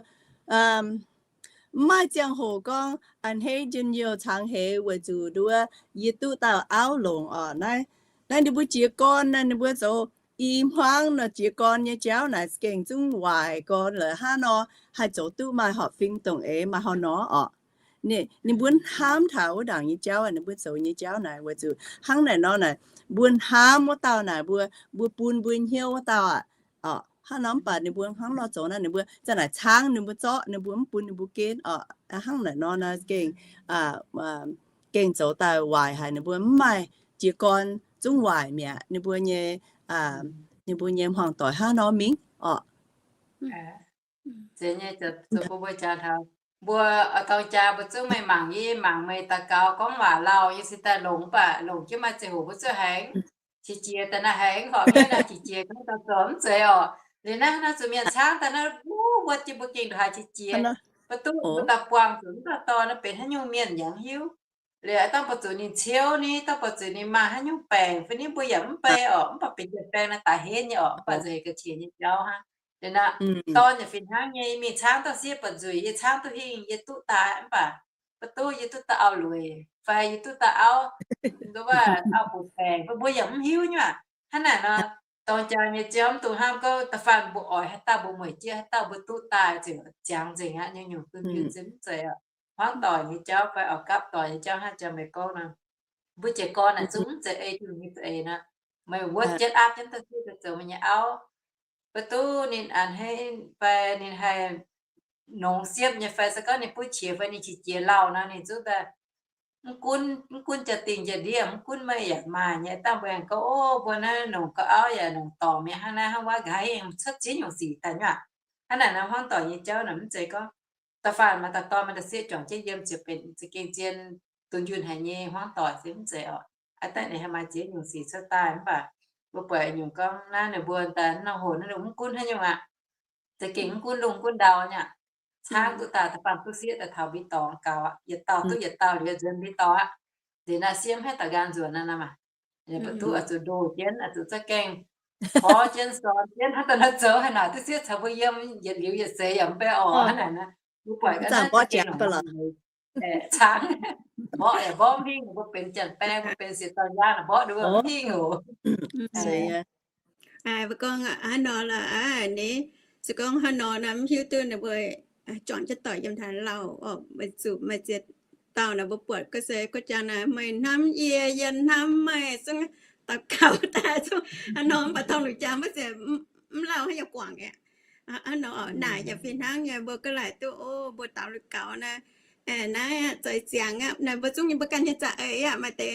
mv maaih ziangh hoc gorngv a'hneiv njien-youh cangx heix weic zuqc nduov yie duqv dauh auv longc orqc. Naaiv, naaiv ninh mbuo jiez gorn naaic, ninh mbuo zoux i hmuangv nor jiez gorn nyei jauv naaic gengh zungv waaic gorn la'hnangv nor, haih zoux duqv maaih horpc fim dongh eix maaih haaix nor orqc. Ninh mbuo hnamv taux wuov ndaangc nyei jauv, ninh mbuo zoux nyei jauv naaic weic zuqc hnangv naaic nor naaic, mbuo hnamv wuov dauh naaic, mbuo, mbuo bun mbuo hnyouv wuov dauh aqv. Hnangv nor mv baac ninh mbuo hnangv nor zoux naaic, ninh mbuo za'naaic caangv ninh mbuo zorqv, ninh mbuo mv bun ninh mbuo gen orqc. Hnangv naaic nor naaic gengh, gengh zoux daaih waaic haic, ninh mbuo mv maaih jiez gorn zungv waaic mi'aqv. Ninh mbuo nyei, ninh mbuo nyei hmuangx doic hnangv nor mingh orqc. Zeiz nyei, zoux bun mbuo jaax taux mbuo oix dorng jaa mbuo zungv meih mangc, yie mangc meih daux gaux gorngv waac lauh, yie cingx daaih longc, mv baac longc jienv maaih ziangh hoc mbuo zuqc haengx qiex jiez daaih naaiv, haengx horpc jienv naaiv qiex jiez gorngv daux zoux mv zeiz orqc. Liuz naaiv hnangv zuqc mienh caangv daaih naaiv, wuov, wuov jiex mbuo gengh ndongc haaix qiex jiez, mbuo duqv mbuo daaih buangh zuqc mv dauh dorn naaiv benx haaix nyungc mienh yaac mv hiuv. Liuz dangh buatc zuqc ninh ciouv ni, dangh buatc zuqc ninh maaih haaix nyungc baengc fai ni mbuo yaac mv bei orqc, mv baac benx yietc baengc naaiv daaih henv nyei orqc, mv baac nzengc ga'qiex nyei jauv hnangv. Liuz naaiv dorn yaac fih hnangv nyei, mingh caangv dauh sieqv buatc nzueic, yie caangv duqv hingh, yie duqv daaih, mv baac mbuo duqv, yie duqv dauh auv-lueic fai yie duqv dauh auv, nduov, auv-butv baengc fai mbuo yaac mv hiuv nyei aqv. Hnangv naaic nor, dorng jaa nyei jauv mv dungx hnamv gorngv da'faanh mbuo oix haaix dauh, mbuo mueic jienv haaix dauh mbuo duqv daaih ziouc ziangx nzengc aqv. Nyungc-nyungc dunh yunh zinh mv zeiz aqv. Hmuangv doic nyei jauv fai auv-gapv doic nyei jauv hnangv jaax meih gorngv nor, mbuo jiez gorn naaic zungv mv zeiz ei Tin-Hungh nyei za'eix nor. Meih wuov jienv aapv jienv da'sieqv daaih zoux meih nyei auv, mbuo duqv ninh a'hneiv fai ninh haih nongx siepv nyei fai se gorngv ninh buov qiex fai ninh qiex jiez lauh nor, ninh zungv daaih mv gunv, mv gunv jaa-dingh jaa-ndiev, mv gunv meih yaac maaih nyei. Dangh mbuo aengx gorngv, o, mbuo naaiv nongc ga'auv yaac nongc dorngc mi'aqv, hnangv naaiv hnangv wuov nqa'haav aengx cuotv ziex nyungc sic daaih nyei aqv. Hnangv naaic nor, hmuangv doic nyei jauv naaic mv zeiz gorngv da'faanh maaih dauh dorn maaih da'sieqv juangc jienv yiem ziouc benx za'gengh zien dunh yunh haic nyei hmuangv doic, se mv zeiz orqc. Aa, daaih ninh haih maaih ziex nyungc sic cuotv daaih, mv baac mbuo buatc nyungc gorngv naaiv ninh mbuo daaih nor hoc naaiv ninh mv gunv haaix nyungc aqv. Za'gengh mv gunv lungh gunv ndau nyei aqv. Caangv duqv daaih da'faanh duqv sieqv daaih taux mbiv dorngx gaux aqv, yietc dauh duqv yietc dauh liuz nzuonx mbiv dorngx aqv. Liuz naaiv sieqv mv haih daux nqaang nzuonx naaiv nor maah. Liuz mbuo duqv oix zuqc ndoh jienv, oix zuqc za'gengh porv jienv, sorn jienv, hnangv daaih nor zoux haaix nor, duqv sieqv caux mbuo yiem yietc liuz yietc seix yaac mv bei orqc. Hnangv naaic nor, mbuo buatc ga'naaiv za'gengh longc Caangv, mborqv yaac mborqv mv hingh, mbuo benx janx-baeng, mbuo benx siec dorn yaangh, mborqv nduov mv hingh oc. Mbuo gorngv hnangv nor lorqc, ninh se gorngv hnangv nor naaic mv hiuv duqv ninh mbuo juangc jienv doic yiem haaix lauh oc, weic zuqc maaih ziex dauh naaic mbuo buatc ga'sie gu'jang naaic, meih hnamv yie, yie hnamv meih, zungv daux gaux daaih zungv hnangv nor, mv baac tong lungh jaa maiv zeiz mv lauh haaix yaac guangc aqv. Hnangv nor naaic yaac fih hnangv nyei, mbuo ga'laaic duqv o, mbuo daux lungh gaux naaiv, naaiv zoux ziangx aqv, naaiv mbuo zungv nyei mbuo ganh nyei za'eix aqv, maaih deix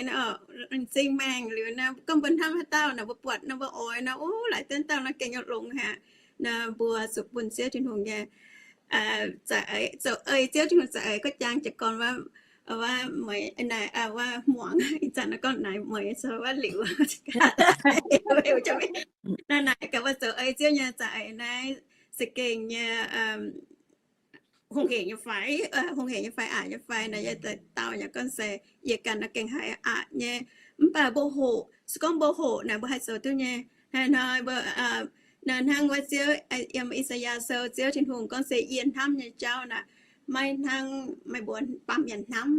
m'zing maengh liuz naaiv gorngv mbuo hnamv haaix dauh naaic mbuo buatc naaiv mbuo oix naaiv, o, laaix duqv dauh naaiv gengh nyei longx haic. Naaiv mbuo zuqc bun Ziouv Tin-Hungh nyei za'eix, zoux ei Ziouv Tin-Hungh za'eix gu'jang jiez gorn wuov, wuov muangx, wuov hmuangx, ih zanc naaiv gorngv naaic mueiz, wuov liuz, naaiv naaic gaax mbuo zoux ei Ziouv nyei za'eix naaiv za'gengh nyei hungh hec nyei fai, hungh hec nyei fai, aqc nyei fai naaic, yie daux dauh nyei gorngv se yie ganh naaiv gengh haiz aqc nyei. Mv baac mbuo hoqc, se gorngv mbuo hoqc naaic mbuo haih zoux duqv nyei. Hnangv nor mbuo, naaiv hnangv wuov Ziouv yiem I^saa^yaa Sou, Ziouv Tin-Hungh gorngv se yie hnamv nyei jauv naaic, maiv hnangv meih mbuo baamh mienh hnamv.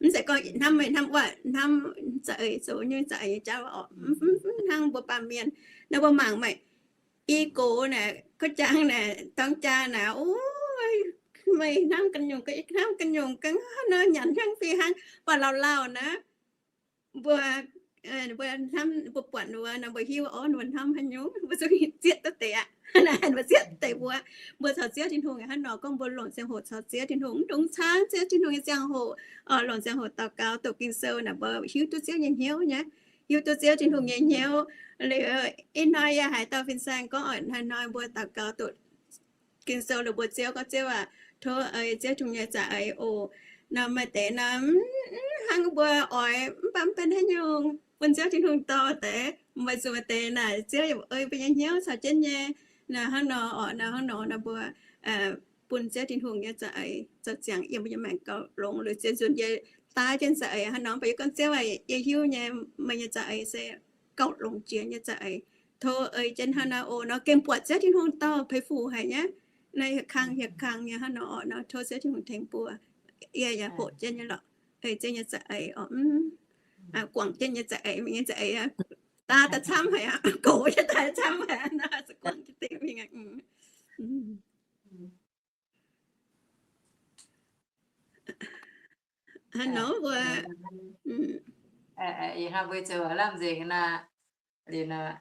Mv zeiz gorngv hnamv meih hnamv wuov, hnamv za'eix zoux nyei za'eix nyei jauv oc, mv hnangv mbuo baamh mienh. Naaiv mbuo mangc meih, i gox naaic, ga'jang naaic, dorng jaa naaic, o, meih hnamv ganh nyungc, hnamv ganh nyungc, ga'hnangv nor nyanc hnangv fih hnangv, baac lauh lauh naaic, mbuo, mbuo hnamv, mbuo buatc ninh mbuo nor mbuo hiuv, o, ninh mbuo hnamv haaix nyungc, mbuo zungv zieqv duqv deix aqv. Naaic mbuo zieqv deix mbuo, mbuo caux Ziouv Tin-Hungh hnangv nor gorngv mbuo longc ziangh hoc caux Ziouv Tin-Hungh, mv dungx caangv Ziouv Tin-Hungh nyei ziangh hoc, longc ziangh hoc daux gaux doqc Ging-Sou naaic mbuo hiuv duqv Ziouv nyei hnyouv nyei. Hiuv duqv Ziouv Tin-Hungh nyei hnyouv. Liuz ih hnoi yie haiz dauh fin-saeng gorngv oc, hnoi-hnoi mbuo daux gaux doqc Ging-Sou liuz mbuo Ziouv gorngv, Ziouv aac, tov ei Ziouv Tin-Hungh nyei za'eix oc. Nor maaih deix nor, mv hnangv mbuo oix, mv baac mv benx haaix nyungc, bun Ziouv Tin-Hungh dorh deix. Weic zuqc maaih deix naaic Ziouv yaac ei mbuo nyei hnyouv caux jienv nyei. Naaiv hnangv nor oc, naaiv hnangv nor nor mbuo bun Ziouv Tin-Hungh nyei za'eix zoux ziangx yiem mbuo nyei maengc gauh longx, liuz zien nzunc yie daaih jienv za'eix hnangv nor, mv baac yie gorngv, Ziouv aac, yie hiuv nyei, meih nyei za'eix se gauh longx jiex nyei za'eix. Tov ei jienv hnangv nor oc. Nor gengh buatc Ziouv Tin-Hungh dorh peix fuc haic nyei. Naaiv hieh kang hieh kang nyei hnangv nor oc. Nor tov Ziouv Tin-Hungh tengx mbuo. Yie yaac hoqc jienv nyei lorqc. Ei jienv nyei za'eix oc. Guangc jienv nyei za'eix, mingh nyei za'eix, daaih daaih camv haic aqv. Gox jienv daaih camv haic aqv. Naaiv se guangc jienv deix mingh aqv. Hnangv nor mbuo, ih hnoi mbuo zoux lamh nzengc naaic, liuz naaic,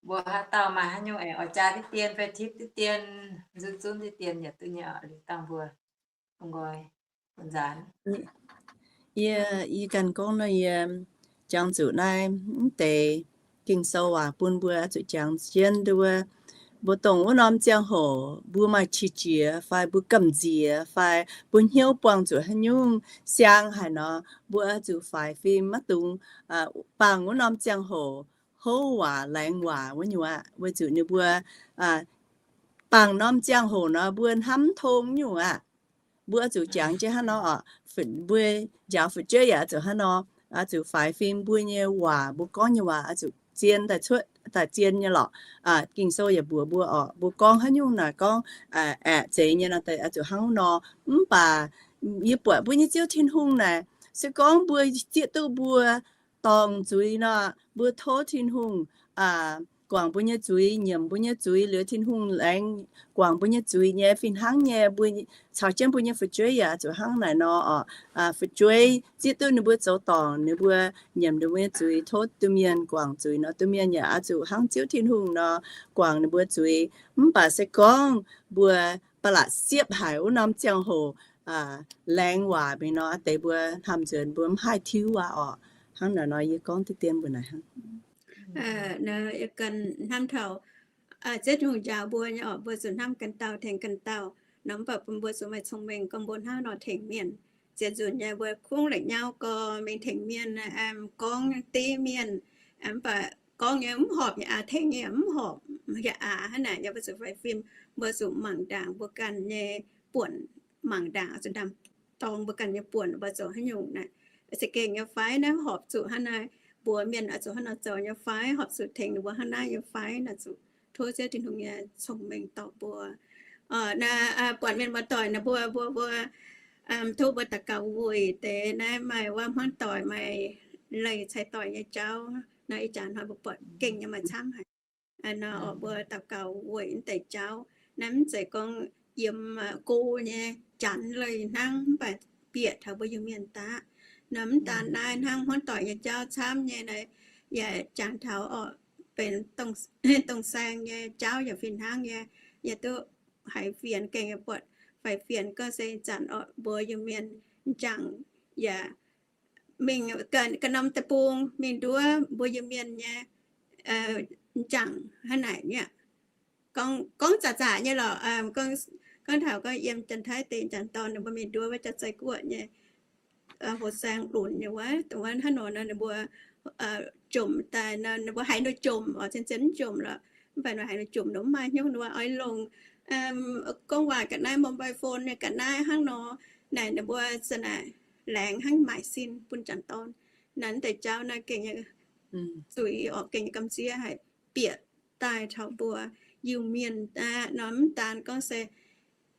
mbuo haaix dauh maaih haaix nyungc aengx oix jaa diqv dien fai tipv diqv dien, nzunv zunv diqv dien yaac duqv nyei oc. Liuz dangh mbuo nqoi bun nzaanx. Yie, yie ganh gorngv nor, yie jangx zuqc naaiv mv deix Ging-Sou waac bun mbuo zuqc jangx jienv nduov. Mbuo dongh wuov norm ziangh hoc mbuo maaih qiex jiez fai mbuo gamh nziex fai mbuo hnyouv buangh zuqc haaix nyungc siang haic nor, mbuo zuqc faix fim maiv dungx bangc wuov norm ziangh hoc houv waac laengz waac wuov nyungc aqv. Weic zuqc ninh mbuo bangc norm ziangh hoc nor mbuo hnamv mv tong nyungc aqv. Mbuo zuqc jangx jienv hnangv nor oc. Mbuo njaaux fu'jueiv yaac zuqc hnangv nor, zuqc faix fim mbuo nyei waac, mbuo gorngv nyei waac zuqc zien daaih cuotv daaih zien nyei lorqc. Ging-Sou yaac mbuox mbuo oc, mbuo gorngv haaix nyungc naaic gorngv aeqv, zeiz nyei nor, zuqc hnangv nor. Mv baac yie buatc mbuo nyei Ziouv Tin-Hungh naaic, se gorngv mbuo zieqv duqv mbuo dorngc zuiz nor, mbuo tov Tin-Hungh guangc mbuo nyei zuiz, nyiemc mbuo nyei zuiz liuz, Tin-Hungh laengz guangc mbuo nyei zuiz nyei fih hnangv nyei. Mbuo caux jienv mbuo nyei fu'jueiv yaac zuqc hnangv naaic nor oc. Fu'jueiv zieqv duqv ninh mbuo zoux dorngc, ninh mbuo nyiemc ninh mbuo nyei zuiz, tov domh mienh guangc zuiz nor, domh mienh yaac oix zuqc hnangv Ziouv Tin-Hungh nor guangc ninh mbuo zuiz. Mv baac se gorngv mbuo ba'laqc siepv haic wuov norm ziangh hoc laengz waac mingh nor, deix mbuo hnamv nzuonx mbuo mv haih tiuv waac oc. Hnangv naaic nor yie gorngv diqv dien mbuo naaic hnangv. Yie ganh hnamv taux Ziouv Tin-Hungh njaaux mbuo nyei oc, mbuo zuqc hnamv ganh dauh tengx ganh dauh nor, mv baac bun mbuo zuqc maaih cong-mengh gorngv mbuo hnangv nor tengx mienh. Zien nzunc nyei mbuo kungx la'nyauv gorx mingh tengx mienh, gorngv div mienh, mv baac gorngv nyei mv horpc, yaac aax, tengx nyei yaac mv horpc, yaac aax hnangv naaic. Yaac mbuo zuqc faix fim, mbuo zuqc mangc ndaangc mbuo ganh nyei buonc, mangc ndaangc oix zuqc ndaam-dorng mbuo ganh nyei buonc, mbuo zoux haaix nyungc naaic, za'gengh nyei fai naaiv horpc zuqc hnangv naaic, mbuox mienh oix zuqc hnangv naaic zoux nyei fai, horpc zuqc tengx ninh mbuo hnangv naaiv nyei fai, naaic zuqc tov Ziouv Tin-Hungh nyei cong-mengh dorh mbuo. Naaiv buatc mienh muoz-doic naaic mbuo, mbuo, mbuo Tov mbuo daux gaux weic deix naaiv maaih wuov hmuangv doic, maaih leih cai doic nyei jauv nor, ih jaax hnoi mbuo buatc gengh nyei maaih camv haic. Nor orqc, mbuo daux gaux weic naaiv deix jauv. Naaiv mv zeiz gorngv yiem go nyei janx leih hnangv, mv baac bieqc taux mbuo Iu-Mienh daav. Nor mv daan naaiv hnangv, hmuangv doic nyei jauv camv nyei naaiv, yaac jangx taux orqc, benx dongh saeng nyei jauv yaac fih hnangv nyei. Yaac duqv haiz fienx gengh yaac buatc faix-fienx gorngv se zanc orqc, mbuo Iu-Mienh m'jangc yaac mingh ganh norm deic-bung mingh nduov mbuo Iu-Mienh nyei m'jangc hnangv naaic nyei. Gorngv zaqc zaqc nyei lorqc, gorngv taux gorngv yiem Janx-Taiv deix m'jangc dorn ninh mbuo mingh nduov wuov Jauv-Zei Guoqv nyei hoh saeng lunx nyei wuov, dongh wuov hnangv nor nor ninh mbuo jomc daaih nor, ninh mbuo haiz ninh jomc oc, zien-zien mv jomc lorqc. Mv baac ninh haiz ninh jomc nor mv maaih hnyouv, ninh mbuo oix longc gorngv waac ga'naaiv, mobile phone nyei ga'naaiv hnangv nor, naaic ninh mbuo za'naaic laengz hnangv maaic sin bun m'jangc dorn. Naaiv deix jauv naaiv gengh nyei zuiz orqc, gengh nyei gamh nziev haic, bieqc daaih taux mbuo Iu-Mienh aqv nor, mv daan gorngv se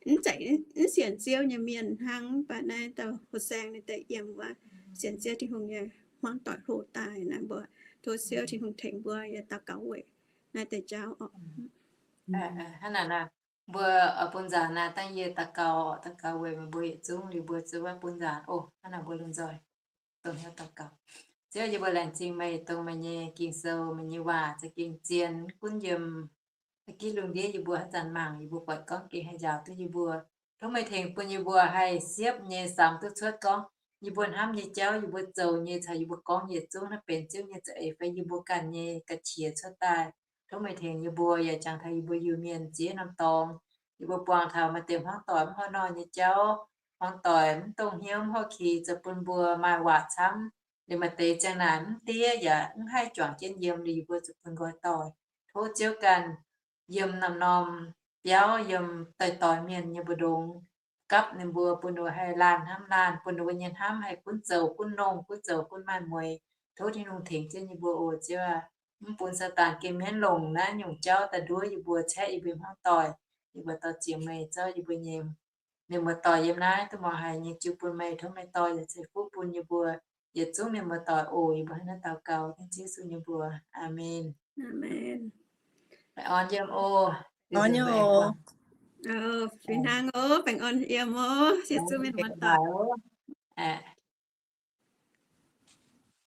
mv zeiz mv sienx Ziouv nyei mienh hnangv, mv baac naaiv dauh hoh saeng ninh deix yiem wuov sienx Ziouv Tin-Hungh nyei hmuangv doic hlo daaih naaiv, mbuo tov Ziouv Tin-Hungh tengx mbuo yaac daux gaux weic naaiv deix jauv orqc. Hnangv naaic, mbuo bun nzaanx naaiv dangh yie daux gaux, daux gaux weic meih mbuo yietc zungv liuz mbuo zuov bun nzaanx oc. Hnangv naaic mbuo lomh nzoih dongh hnyouv daux gaux. Ziouv, yie mbuo laengz zingh meih dongh meih nyei Ging-Sou, meih nyei waac za'gengh zien gunv yiem za'gengh lungh ndiev yie mbuo haaix zanc mangc, yie mbuo buatc gorngv gengh haih njaaux duqv yie mbuo. Tov meih tengx bun yie mbuo haih siepv nyei samx duqv cuotv gorngv yie mbuo hnamv nyei jauv, yie mbuo zoux nyei caux yie mbuo gorngv yietc zungv naaiv benx Ziouv nyei za'eix fai yie mbuo ganh nyei ga'qiex cuotv daaih. Tov meih tengx yie mbuo yaac jangx taux yie mbuo Iu-Mienh ziex norm dorngx, yie mbuo buangh taux maaih deix hmuangv doic mv hnoi nor nyei jauv, hmuangv doic mv dongh hnyouv mv houv ki zoux bun mbuo maaih waac camv. Liuz maaih deix ziang naaic mv diev yaac mv haih juangc jienv yiem, liuz yie mbuo zoux bun nqoi doic. Tov Ziouv ganh yiem norm-norm biauv, yiem doic-doic mienh nyei mbu'ndongx gapv ninh mbuo, bun ninh mbuo haih laanh hnamv laanh, bun ninh mbuo nyei hnamv haih gunv zoux gunv nongh, gunv zoux gunv maaih mueix. Tov Tin-Hungh tengx jienv yie mbuo oc Ziouv aac. Mv bun Saadaan gengh mienv longc naaiv nyungc jauv daaih nduov yie mbuo, caeqv yie mbuo hmuangv doic. Yie mbuo dorh ziec meih, Ziouv, yie mbuo nyei mienh muoz-doic yiem naaiv duqv muangx haic nyei jiu bun meih. Tov meih dorh yaac ceix fuqv bun yie mbuo yietc zungv mienh muoz-doic oc. Yie mbuo hnangv naaiv daux gaux dengv Ziouv Yesu nyei mbuox. Aamen. Baengh orn yiem oc. Fih hnangv oc. Baengh orn yiem oc. Yietc zungv mienh muoz-doic.